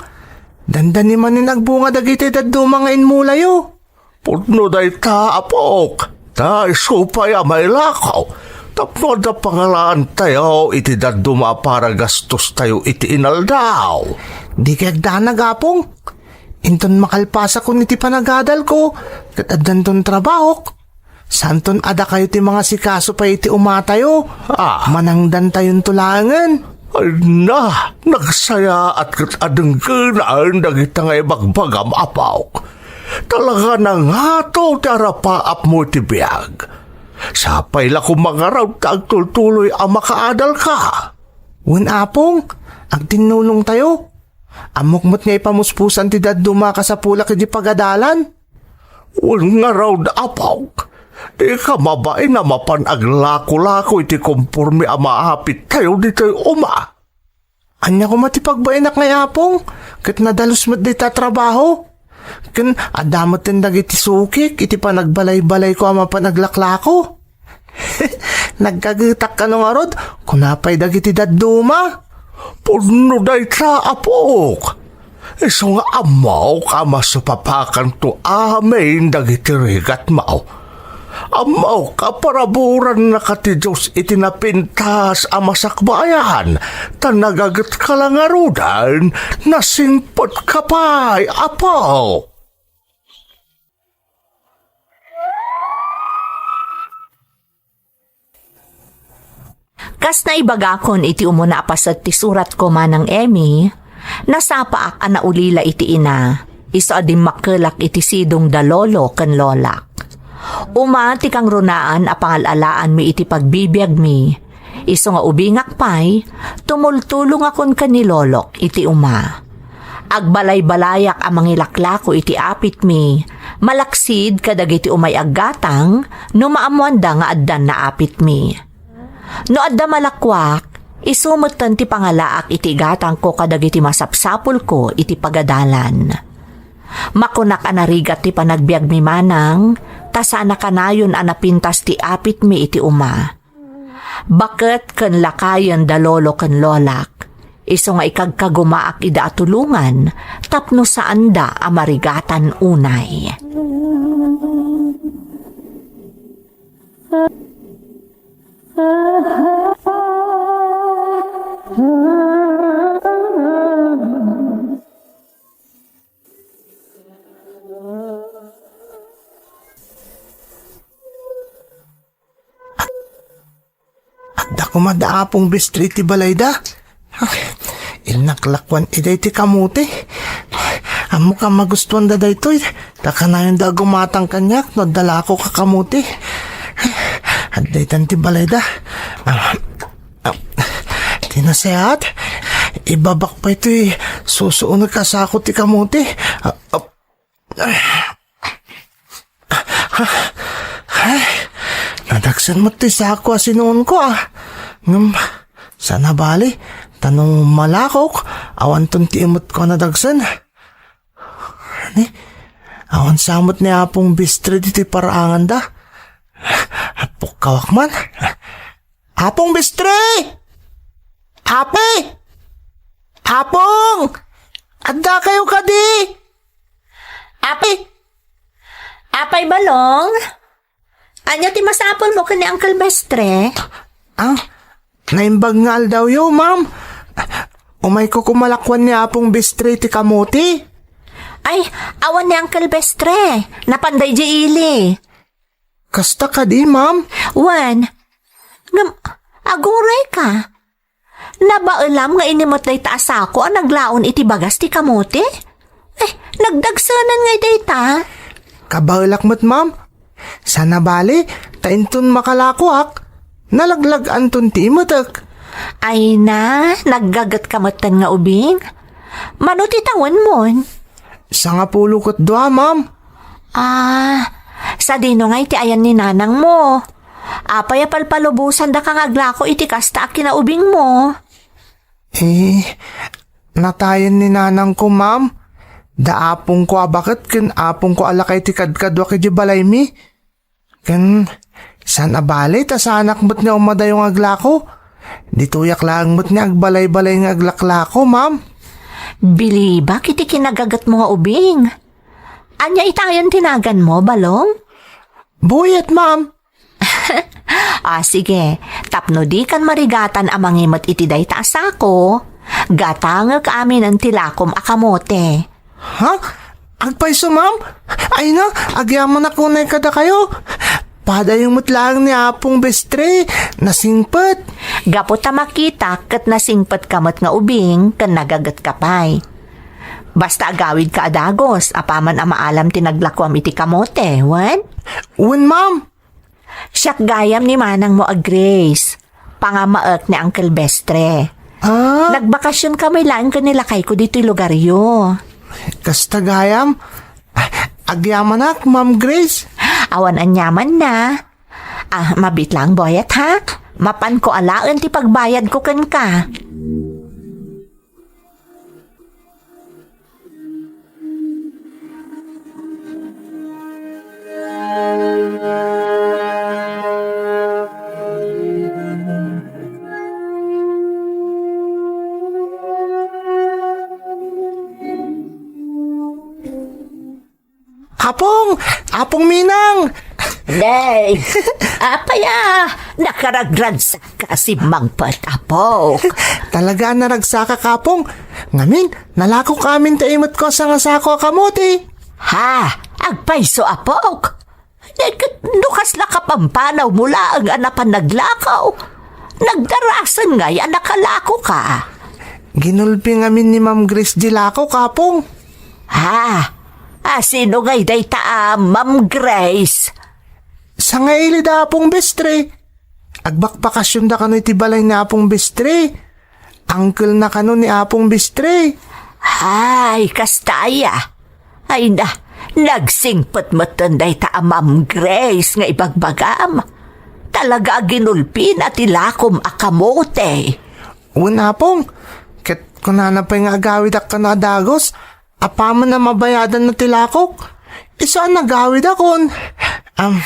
Dandani manen agbunga dagiti dadduma nga inmulayo. Pudno dayta, apok. Ta isu pay a mailako. Tapno adda pangalaantayo iti dadduma a para gastostayo iti inaldaw. Di kay agdanag, Apong. Inton makalpasakon iti panagadalko, ket addanton trabahok, saanton a dakayo ti mangasikaso pay iti umatayo. Ah. Manangdantayonto laengen. Ay na, nagsayaat ket a denggenaen dagita nga ibagbagam, apok. Talaga a nangato ti arapaapmo iti biag. Sapay la koma ngarud ta agtultuloy a makaadalka. Wen, Apong, agtinnulongtayo. Ammok met nga ipamuspusan ti dadduma a kasapulak iti pagadalan. Wen ngarud, apok, dika mabain a mapan aglakolako iti kompormi a maapittayo ditoy uma. Ania koma ti pagbainak ngay, Apong? Ket nadalus met dayta a trabaho. Ken adda metten dagiti sukik iti panagbalaybalayko a mapan aglaklako. Nagkagetak kano ngarud, kuna pay dagiti dadduma. Pudno dayta, apok. Isu nga ammok a masupapakanto amin dagiti rigatmo. Ammok a paraburannaka ti Dios iti napintas a masakbayan, ta nagagetka la ngaruden, nasingpetka pay, apo. Kas naibagakon iti umuna a paset ti suratko, Manang Emmy, nasapaak a naulila iti ina, isu a dimmakkelak iti sidong da lolo ken lolak. Uma ti kangrunaan a pangal-alaanmi iti pagbibiagmi, isu nga ubingak pay, tumultulongakon ken ni lolok iti uma. Agbalaybalayek a mangilaklako iti apitmi, malaksid kadagiti umay aggatang no maammoanda nga addan naapitmi. No adda malakuak, isu metten ti pangalaak iti igatangko kadagiti masapsapulko iti pagadalan. Makunak a narigat ti panagbiagmi manang, ta saan a kanayon a napintas ti apitmi iti uma. Baket ken lakayen da lolo ken lolak, isu nga ikagkagumaak ida a tulongan tapno saanda a marigatan unay. Adda koma da Apong Bistre iti balayda. Ay, innak lakuan idiay ti kamote. Ammok a magustuanda daytoy, ta kanayonda a gumatang kaniak no adda lakok a kamote. Adda itan ti balayda. Ah, ah, ti nasayaat, ibabak pay toy susuonek a sako ti kamote. Ah, ah, Ay, nadagsen met ti sako a sinuonko, a. Ngem, saan a bali, ta no malakok, awanton ti imetko a nadagsen. Ni, awan sa met ni Apong Bistre ditoy paraanganda. Pukkawak man. Apong Bistre! Api! Apong! Adda kayo kadi? Api! Apay Balong? Ania ti masapulmo ken ni Uncle Bestre? Ah, naimbag nga aldawyo, ma'am. Umayko koma lakuan ni Apong Bestre ti kamote. Ay, awan ni Uncle Bestre. Napan daydiay ili. Kasta kadi, ma'am? Wen, ngem, aguray ka. Nabaelam nga inimet dayta a sako a naglaon iti bagas ti kamote? Eh, nagdagsenen ngay dayta? Kabaelak met, ma'am. Saan a bali, ta inton makalakoak, nalaglag-anton ti imetek. Ay na, naggaget ka metten nga ubing. Mano ti tawenmon? Sangapulo ket dua, ma'am. Ah, sadino ngay ti ayan ni nanangmo? Apay a palpalubosandaka nga aglako iti kasta a kinaubingmo? Eh, natayen ni nanangko, ma'am. Da apongko a baket ken apongko a lakay ti kadkaduak iti balaymi. Ken, saan a bali ta saanak met nga umadayo nga aglako? Ditoyak laeng met nga agbalay-balay nga aglaklako, ma'am. Bilibak iti kinagagetmo nga ubing. Ania itayen ti naganmo, Balong? Buyet, ma'am. Ah, sige. Tapno dikan marigatan a mangimet iti dayta a sako, gatangek aminen ti lakom a kamote. Ha? Agpayso, ma'am? Ay na, agyamanak unay kadakayo. Padayo met laeng ni Apong Bestre, nasingpet. Gapu ta makitak ket nasingpet ka met nga ubing ken nagaget ka pay. Basta agawid ka a dagus, apaman a maalam ti naglakuam iti kamote, wen? Wen, ma'am. Siak gayam ni manangmo a Grace. Pangamaek ni Uncle Bestre. Ah? Nagbakasion kami laeng ken ni lakayko ditoy lugaryo. Kasta gayam? Ay, agyamanak, Ma'am Grace. Awan aniaman na. Ah, mabit lang, Boyet, ha? Mapanko alaen ti pagbayadko kenka. Apong! Apong Minang! Nay! Apay a, nakaragragsak ka simmangpet, apok. Talaga a naragsak, Apong. Ngamin, nalakok amin ti imetko a sangasako a kamote. Ha? Agpayso, apok? Ket no kasla kapampanaw mo laeng a napan naglakaw, nagdarasen ngay a nakalako ka. Ginulpi ngamin ni Ma'am Grace di lakok, Apong. Ha? A, sino ngay dayta a Ma'am Grace? Sangaili da Apong Bestre. Agbakbakasionda kano iti balay ni Apong Bestre. Uncle na kano ni Apong Bestre. Ay, kasta aya. Ay na, nagsingpet metten dayta a Ma'am Grace nga ibagbagam. Talaga a ginulpina ti lakom a kamote. Wen, Apong, ket kunana pay nga agawidak kano a dagus, apaman a mabayadanna ti lakok. Isu a nagawidakon. Am,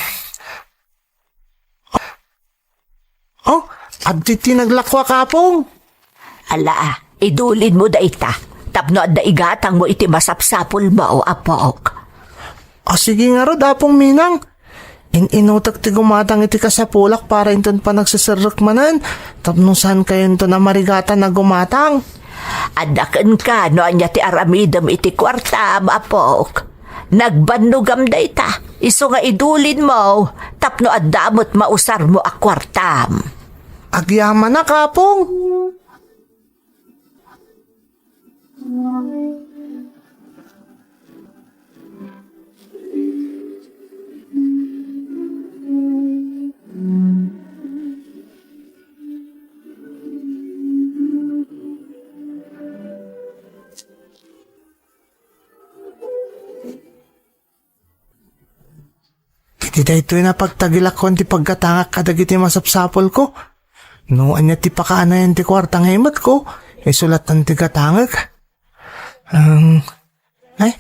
Oh, adda ti naglakuak, Apong. Ala, idulin mo dayta, tapno adda igatang mo iti masapsapul mo, apok. O, sige ngarud, Apong Minang. In-inutek ti gumatang iti kasapulak para inton panagseserrek manen, tapno saan kayo inton a marigatan a gumatang. Adda kenka no ania ti aramidem iti kuartam, apok. Nagbannogam dayta, isu nga idulin mo, tapno adda met mausar mo a kuartam. Agyamanak, Apong. Iti daytoy nga pagtagilakuan ti paggatangak kadagiti masapsapulko. No ania ti pakaanayan ti kuarta nga imetko, isu latta ti gatangek. Ang, ay,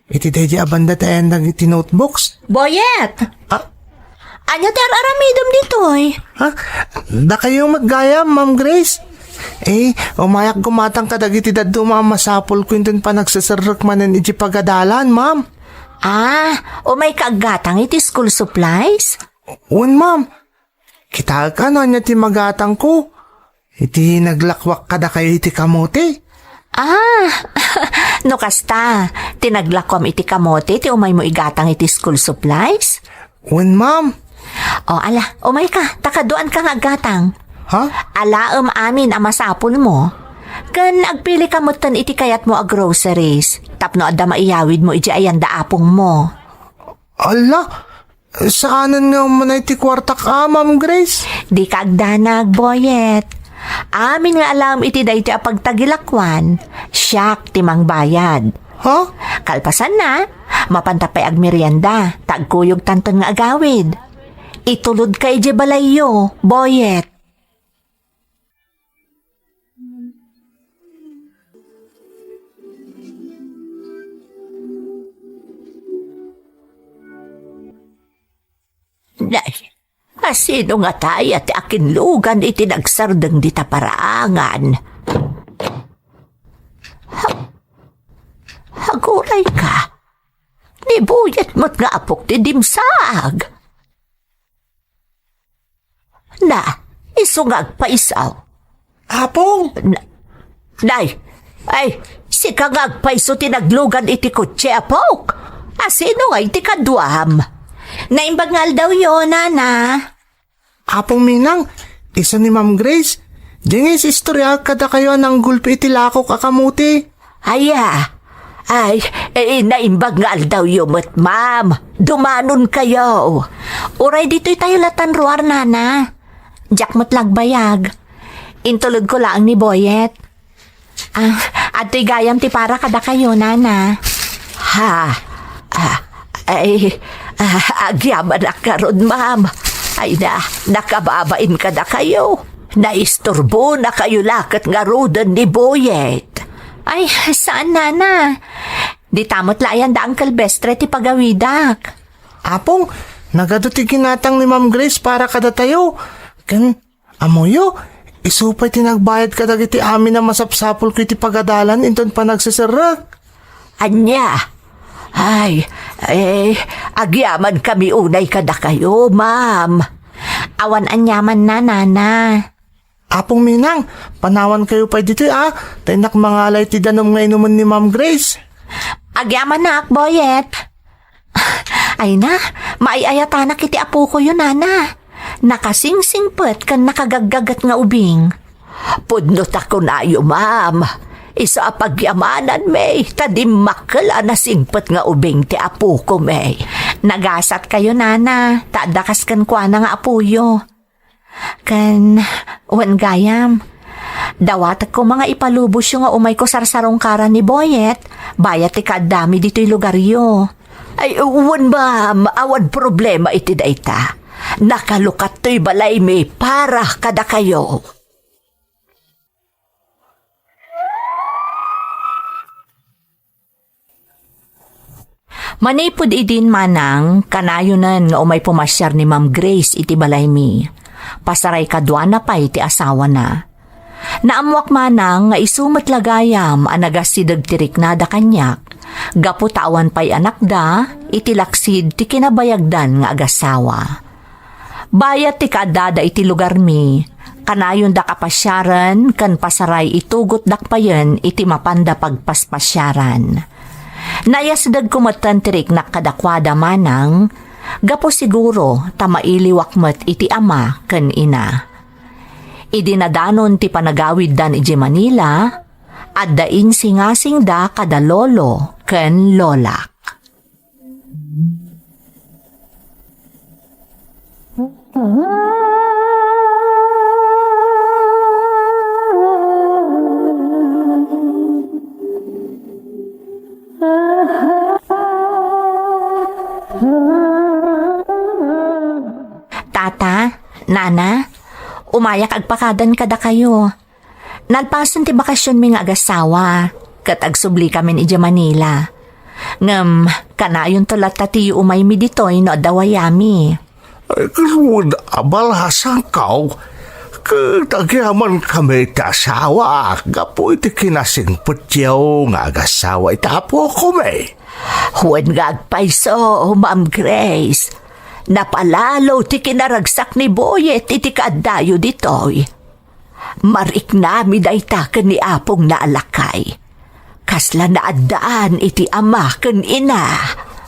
iti daydi a banda ti ayan dagiti notebooks. Boyet! Ah? Ania ti ar-aramidem ditoy? Ha? Dakayo met gayam, Ma'am Grace? Eh, umayak gumatang kadagiti dadduma a masapulko inton panagseserrek manen iti pagadalan, ma'am. Ah, umayka aggatang iti school supplies? Wen, ma'am. Kitaek a no ania ti magatangko iti naglakuak kadakayo iti kamote. Ah, no kasta, ti naglakuam iti kamote ti umaymo igatang iti school supplies? Wen, ma'am. O, ala, umayka, ta kaduaanka nga aggatang. Ha? Alaem amin a masapulmo. Ken agpilika metten iti kayatmo a groceries, tapno adda maiyawidmo idiay ayan da apongmo. Ala, saanen nga umanay ti kuartak a, Ma'am Grace? Dika agdanag, Boyet. Amin nga alaem iti daytoy a pagtagilakuan, siak ti mangbayad. Ha? Kalpasanna, mapanta pay agmerienda, ta agkuyogtanton nga agawid. Itulodka idiay balayyo, Boyet. Nay, a sino ngata aya ti akinlugan iti nagsardeng dita paraangan? Ha-, aguray ka. Ni Boyet met nga apok ti dimsaag. Na, isu nga agpayso. Apong! Na, nay, ay, sika nga agpayso ti naglugan iti kotse, apok. A sino ngay ti kaduam? Naimbag nga aldawyo, nana. Apong Minang, isu ni Ma'am Grace. Diay nga isistorya kadakayo a nanggulpi iti lakok a kamote. Aya. Ay, eh, naimbag nga aldawyo met, ma'am. Dumanonkayo. Uray ditoy tayo latan ruar, nana. Diak met la agbayag. Intulegko laeng ni Boyet. Ah, adtoy gayam ti para kadakayo, Nana. Ha? Ah, ay, ah, agyamanak ngarud, ma'am. Ay na, nakababain kadakayo. Naisturbonakayo la ket ngaruden ni Boyet. Ay, saan, Nana. Dita met la ayan da Uncle Bestre ti pagawidak. Apong, nagadu ti ginatang ni Ma'am Grace para kadatayo. Ken, amoyo, isu pay ti nagbayad kadagiti amin a masapsapulko iti pagadalan inton panagseserrek. Ania? Ay, eh, agyamankami unay kadakayo, ma'am. Awan aniamanna, Nana. Apong Minang, panawankayo pay ditoy, a, ta innak mangala iti danum nga inumen ni Ma'am Grace. Agyamanak, Boyet. Ay na, maay-ayatanak iti apokoyo, Nana. Nakasingsingpet ken nakagaggaget nga ubing. Pudno ta kunayo, ma'am. Isu a pagyamananmi, ta dimmakkel a nasingpet nga ubing ti apokon. Nagasatkayo, Nana, ta adda kas kenkuana nga apoyo. Ken, wen gayam, dawatek koma nga ipalubosyo nga umayko sarsarungkaran ni Boyet, bayat ti kaaddami ditoy lugaryo. Ay, wen, ma'am, awan problema iti dayta. Nakalukat toy balaymi para kadakayo. Manipud idin, Manang, kanayonen nga umay pumasiar ni Ma'am Grace iti balaymi. Pasaray kaduana pay ti asawana. Naammoak, Manang, nga isu met la gayam a nagasideg ti riknada kaniak, gapu ta awan pay anakda iti laksid ti kinabayagdan nga agasawa. Bayat ti kaaddada iti lugarmi, kanayondak a pasiaren ken pasaray itugotdak payen iti mapanda pagpaspasiaran. Nayasdegko metten ti riknak kadakuada, Manang, gapu siguro ta mailiwak met iti ama ken ina. Idi nadanon ti panagawiddan idiay Manila, adda insingasingda kada lolo ken lolak. Tata, Nana, umayak agpakadan kadakayo. Nalpasen ti bakasionmi nga agasawa, ket agsubli kamin idiay Manila. Ngem, kanayonto latta ti umaymi ditoy no adda wayami. Ay, ket wen a balasangkaw, ket agyamankami iti asawa gapu iti kinasingpetyo nga agasawa iti apokomi. Wen nga agpayso, Ma'am Grace. Napalalo ti kinaragsak ni Boyet iti kaaddayo ditoy. Mariknami dayta ken ni apongna a lakay. Kasla naaddaan iti ama ken ina.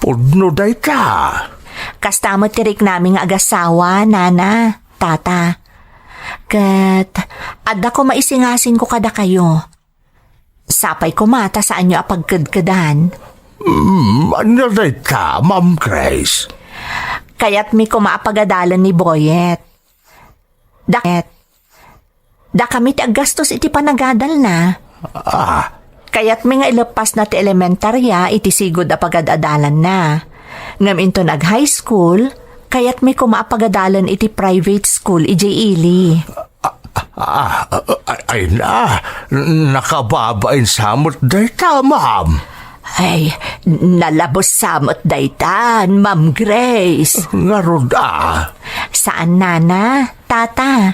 Pudno dayta. Kasta met ti riknami nga agasawa, Nana, Tata. Ket adda koma isingasingko kadakayo. Sapay koma ta saanyo a pagkedkedan. Hmm, ania dayta, Ma'am Grace? Kayatmi koma a pagadalen ni Boyet. Dak-, dakami ti aggastos iti panagadalna. Ah. Kayatmi nga ileppasna ti elementaria iti sigud a pagad-adalanna. Ngem inton ag-high school, kayatmi koma a pagadalen iti private school idiay ili. Ah, ay, ay na, nakababain sa met dayta, ma'am. Ay, nalabes sa met dayta, Ma'am Grace. Ngarud a. Saan, Nana, Tata.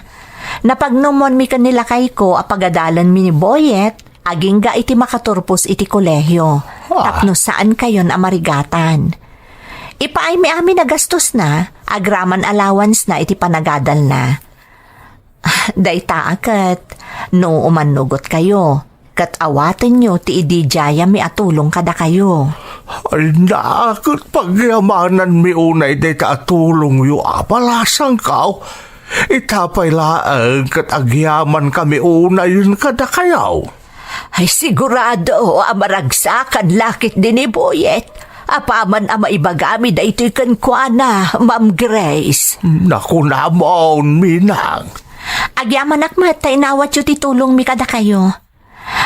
Napagnumonmi ken ni lakayko a pagadalenmi ni Boyet, agingga iti makaturpos iti kolehio, ah, tapno saankayon a marigatan. Ipaaymi amin a gastosna, agraman allowance-na iti panagadalna. Dayta a ket, no umannugotkayo, ket awatenyo ti idi diayami a tulong kadakayo. Ay, na, ket pagyamananmi unay dayta a tulongyo a balasangkaw. Ita pay laeng ket agyamankami unayen kadakayo. Ay, sigurado a maragsakan la ketdi ni Boyet. Apaman a maibagami daytoy kenkuana, Ma'am Grace. Nakunamon, Minang. Agyamanak met ta inawatyo ti tulongmi kadakayo.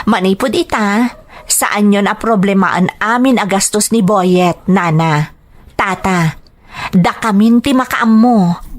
Manipud ita, saanyon a problemaen amin a gastos ni Boyet, nana, tata. Dakamin ti makaammo.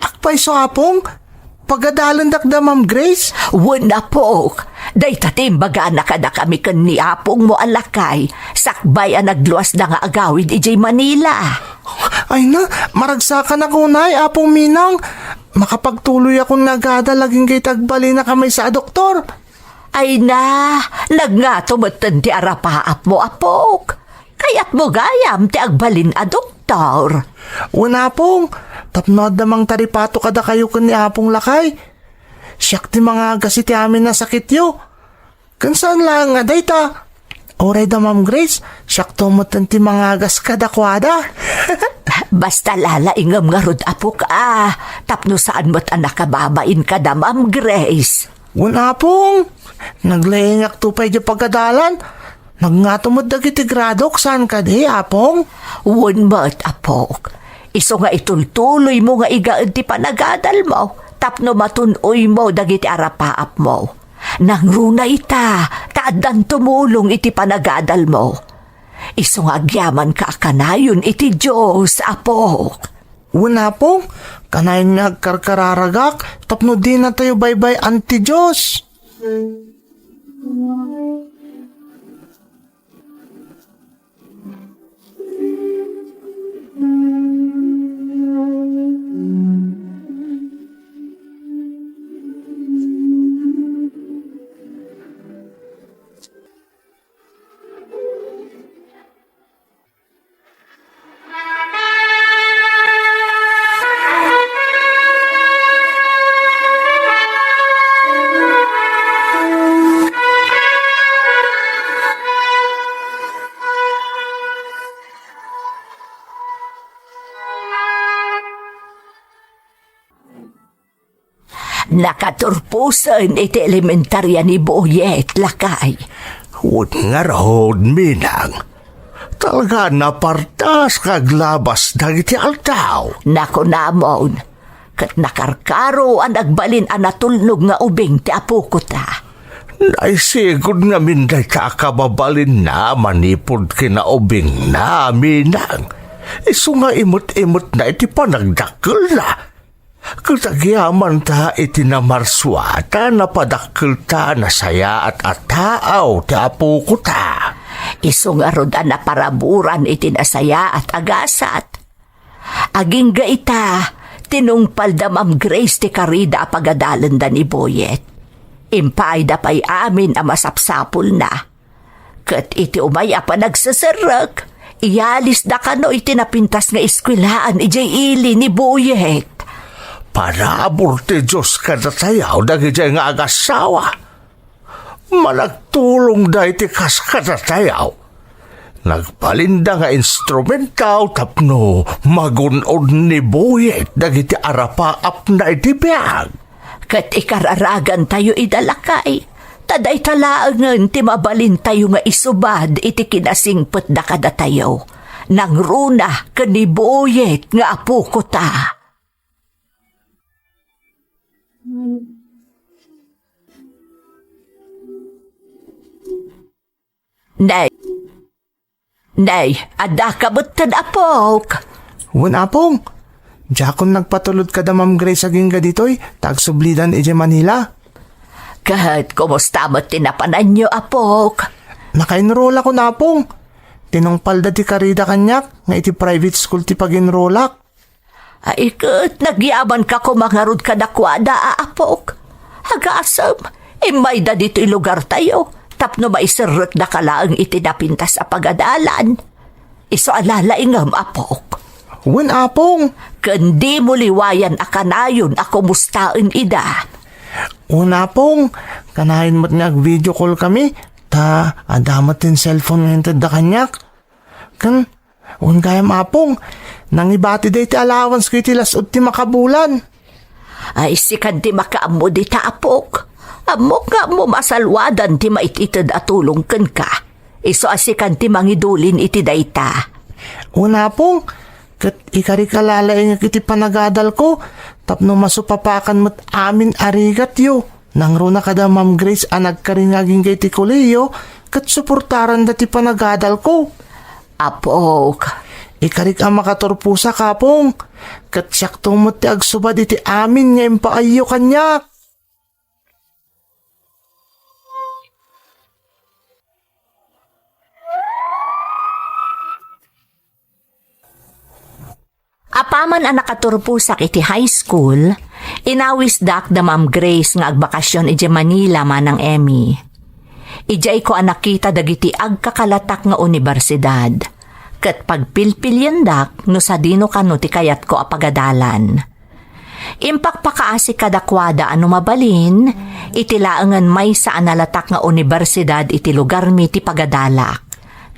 Akpayso, Apong? Pagadalendak da Ma'am Grace? Wen, apok. Dayta ti imbagana kadakami ken ni apongmo a lakay, sakbay a nagluasda nga agawid idiay Manila. Ay na, maragsakanak unay, Apong Minang. Makapagtuloyakon nga agadal agingga iti agbalin a maysa a doktor. Ay na, nagngato metten ti arapaapmo, apok. Kayatmo gayam ti agbalin a doktor? Wen, Apong, tapno adda mangtaripato kadakayo ken ni Apong lakay. Siak ti mangagas iti amin a sakityo. Ken saan laeng a dayta. Uray da Ma'am Grace, siakto metten ti mangagas kadakuada. Basta lalaingem ngarud, apok, a, tapno saan met a nakababain kada Ma'am Grace. Wen, Apong, naglaingakto pay di pagadalan. Nagngato met dagiti gradok, saan kadi, Apong? Wen met, apok. Isu nga itultuloymo nga igaed ti panagadalmo tapno matun-oymo dagiti arapaapmo. Nangruna ita, ta addan tumulong iti panagadalmo. Isu nga agyamanka a kanayon iti Dios, apok. Wen, Apong, kanayon nga agkarkararagak tapno dinatayo baybay-an ti Dios. Nakaturposen iti elementaria ni Boyet, lakay. Wen ngarud, Minang. Talaga a napartas nga aglabas dagiti aldaw. Nakunamon, ket nakarkaro a nagbalin a natulnog nga ubing ti apokota. Naisigud ngamin dayta a kababalinna manipud kinaubingna, Minang. Isu nga imet-imetna iti panagdakkelna. Ket agyamanta iti namarsuata, napadakkelta a nasayaat a taaw ti apokota. Isu ngarud a naparaburan iti nasayaat a gasat. Agingga ita, tinungpalda Ma'am Grace ti karida a pagadalenda ni Boyet. Impaayda pay amin a masapsapulna. Ket iti umay a panagseserrek, iyalisda kano iti napintas nga eskuelaan idiay ili ni Boyet. Parabur ti Dios kadatayo dagidiay nga agassawa. Managtulongda iti kas kadatayo. Nagbalinda nga instrumento tapno magun-od ni Boyet dagiti arapaapna iti biag. Ket ikararagantayo ida, lakay, ta dayta laengen ti mabalintayo nga isubad iti kinasingpetda kadatayo, nangruna ken ni Boyet nga apokota. Nay, nay, adda ka metten, apok? Wen, Apong. Diakon nagpatulod kada Ma'am Grace agingga ditoy, ta agsublidan idiay Manila. Ket kumusta met ti napananyo, apok? Nakaenrolakon, Apong. Tinungpalda ti karida kaniak nga iti private school ti pagenrolak. Ay, ket nagyamanka koma ngarud kadakuada, a apok. Agasem, immayda ditoy lugartayo, tapno maiserrekdaka laeng iti napintas a pagadalan. Isu a lalaingem, apok. Wen, Apong. Ken dimo liwayan a kanayon a kumustaen ida. Wen, Apong. Kanayon met nga ag-video call kami, ta adda met ti cellphone nga intedda kaniak. Ken, wen gayam, Apong, nangibati dayta allowance ko iti las-ud ti makabulan. Ay, sikan ti makaammo dita, apok. Ammok nga ammom a salwadan ti maited a tulong kenka. Isu a sikan ti mangidulin iti dayta. Wen, Apong, ket ikarik a lalaingek iti panagadalko tapno masupapakan met amin a rigatyo. Nangruna kada Ma'am Grace a nagkarin nga agingga iti kolehiyo ket suportaranda ti panagadalko. Apok. Ikarik a makaturposak, Apong, ket siakto met ti agsubad iti amin nga impaayyo kaniak. Apaman a nakaturposak iti high school, inawisdak da Ma'am Grace nga agbakasyon idiay Manila, Manang Emmy. Idiayko a nakita dagiti agkakalatak nga unibersidad, ket pagpilpiliendak no sadino kano ti kayatko a pagadalan. Impakpakaasik kadakuada a no mabalin, iti laengen maysa a nalatak nga unibersidad iti lugarmi ti pagadalak.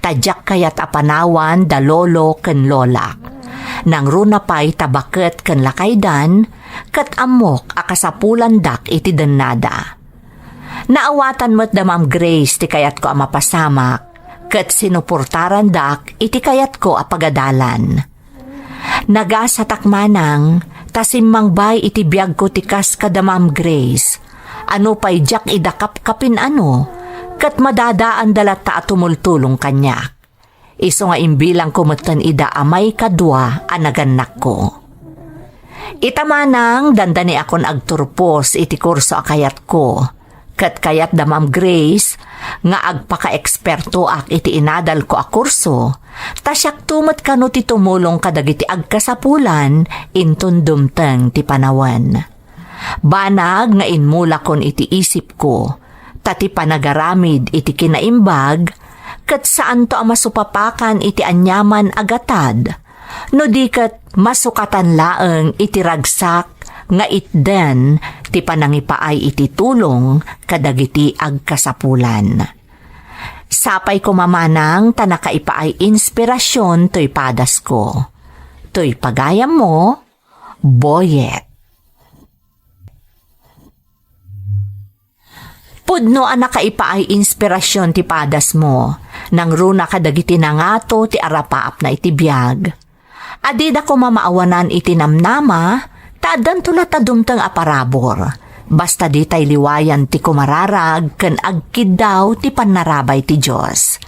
Ta diak kayat a panawan da lolo ken lolak. Nangruna pay ta baket ken lakaydan, ket ammok a kasapulandak iti dennada. Naawatan met da Ma'am Grace ti kayatko a mapasamak, ket sinuportarandak iti kayatko a pagadalan. Nagasatak manang, ta simmangbay iti biagko ti kas kada Ma'am Grace. Ano pay diak ida kapkapin ano, ket madadaanda latta a tumultulong kaniak. Isu nga imbilangko metten ida a maikadua a nagannakko. Ita manang, dandaniakon agturpos iti kurso a kayatko. Ket kayat da Ma'am Grace nga agpakaekspertoak iti inadalko a kurso, ta siakto met kano ti tumulong kadagiti agkasapulan inton dumteng ti panawen. Banag nga inmulakon iti isipko, ta ti panagaramid iti kinaimbag, ket saanto a masupapakan iti aniaman a gatad, no di ket masukatan laeng iti ragsak nga itden ti panangipaay iti tulong kadagiti agkasapulan. Sapay koma manang ta nakaipaay inspirasyon toy padasko. Toy pagayammo, Boyet. Pudno a nakaipaay inspirasyon ti padasmo, nangruna kadagiti nangato ti arapaapna iti biag. A dida koma maawanan iti namnama, ta addanto latta dumteng a parabur. Basta ditay liwayan ti kumararag ken agkiddaw ti pannarabay ti Dios.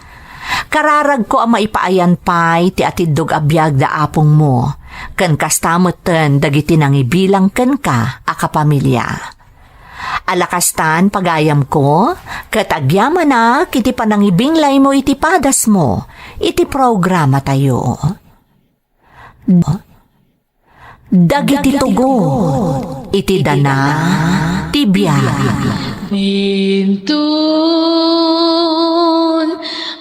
Kararagko a maipaayan pay ti atiddog a biag da apongmo, ken kasta metten dagiti nangibilang kenka a kapamilya. Ala kastan, pagayamko, ket agyamanak iti panangibinglaymo iti padasmo iti programatayo. Dagiti tugot iti dana ti biag. Inton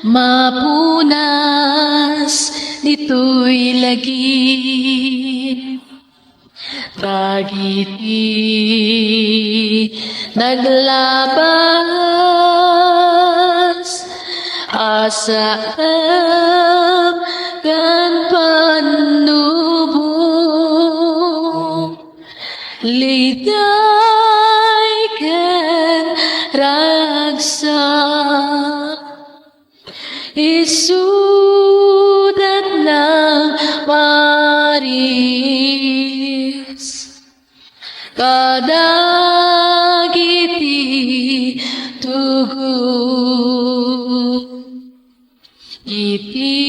mapunas ditoy lagip, dagiti naglabas a saem ken pannubo, liday ken ragsak. Isudat nang maris kadagiti tugot iti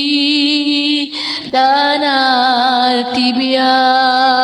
dana ti biag.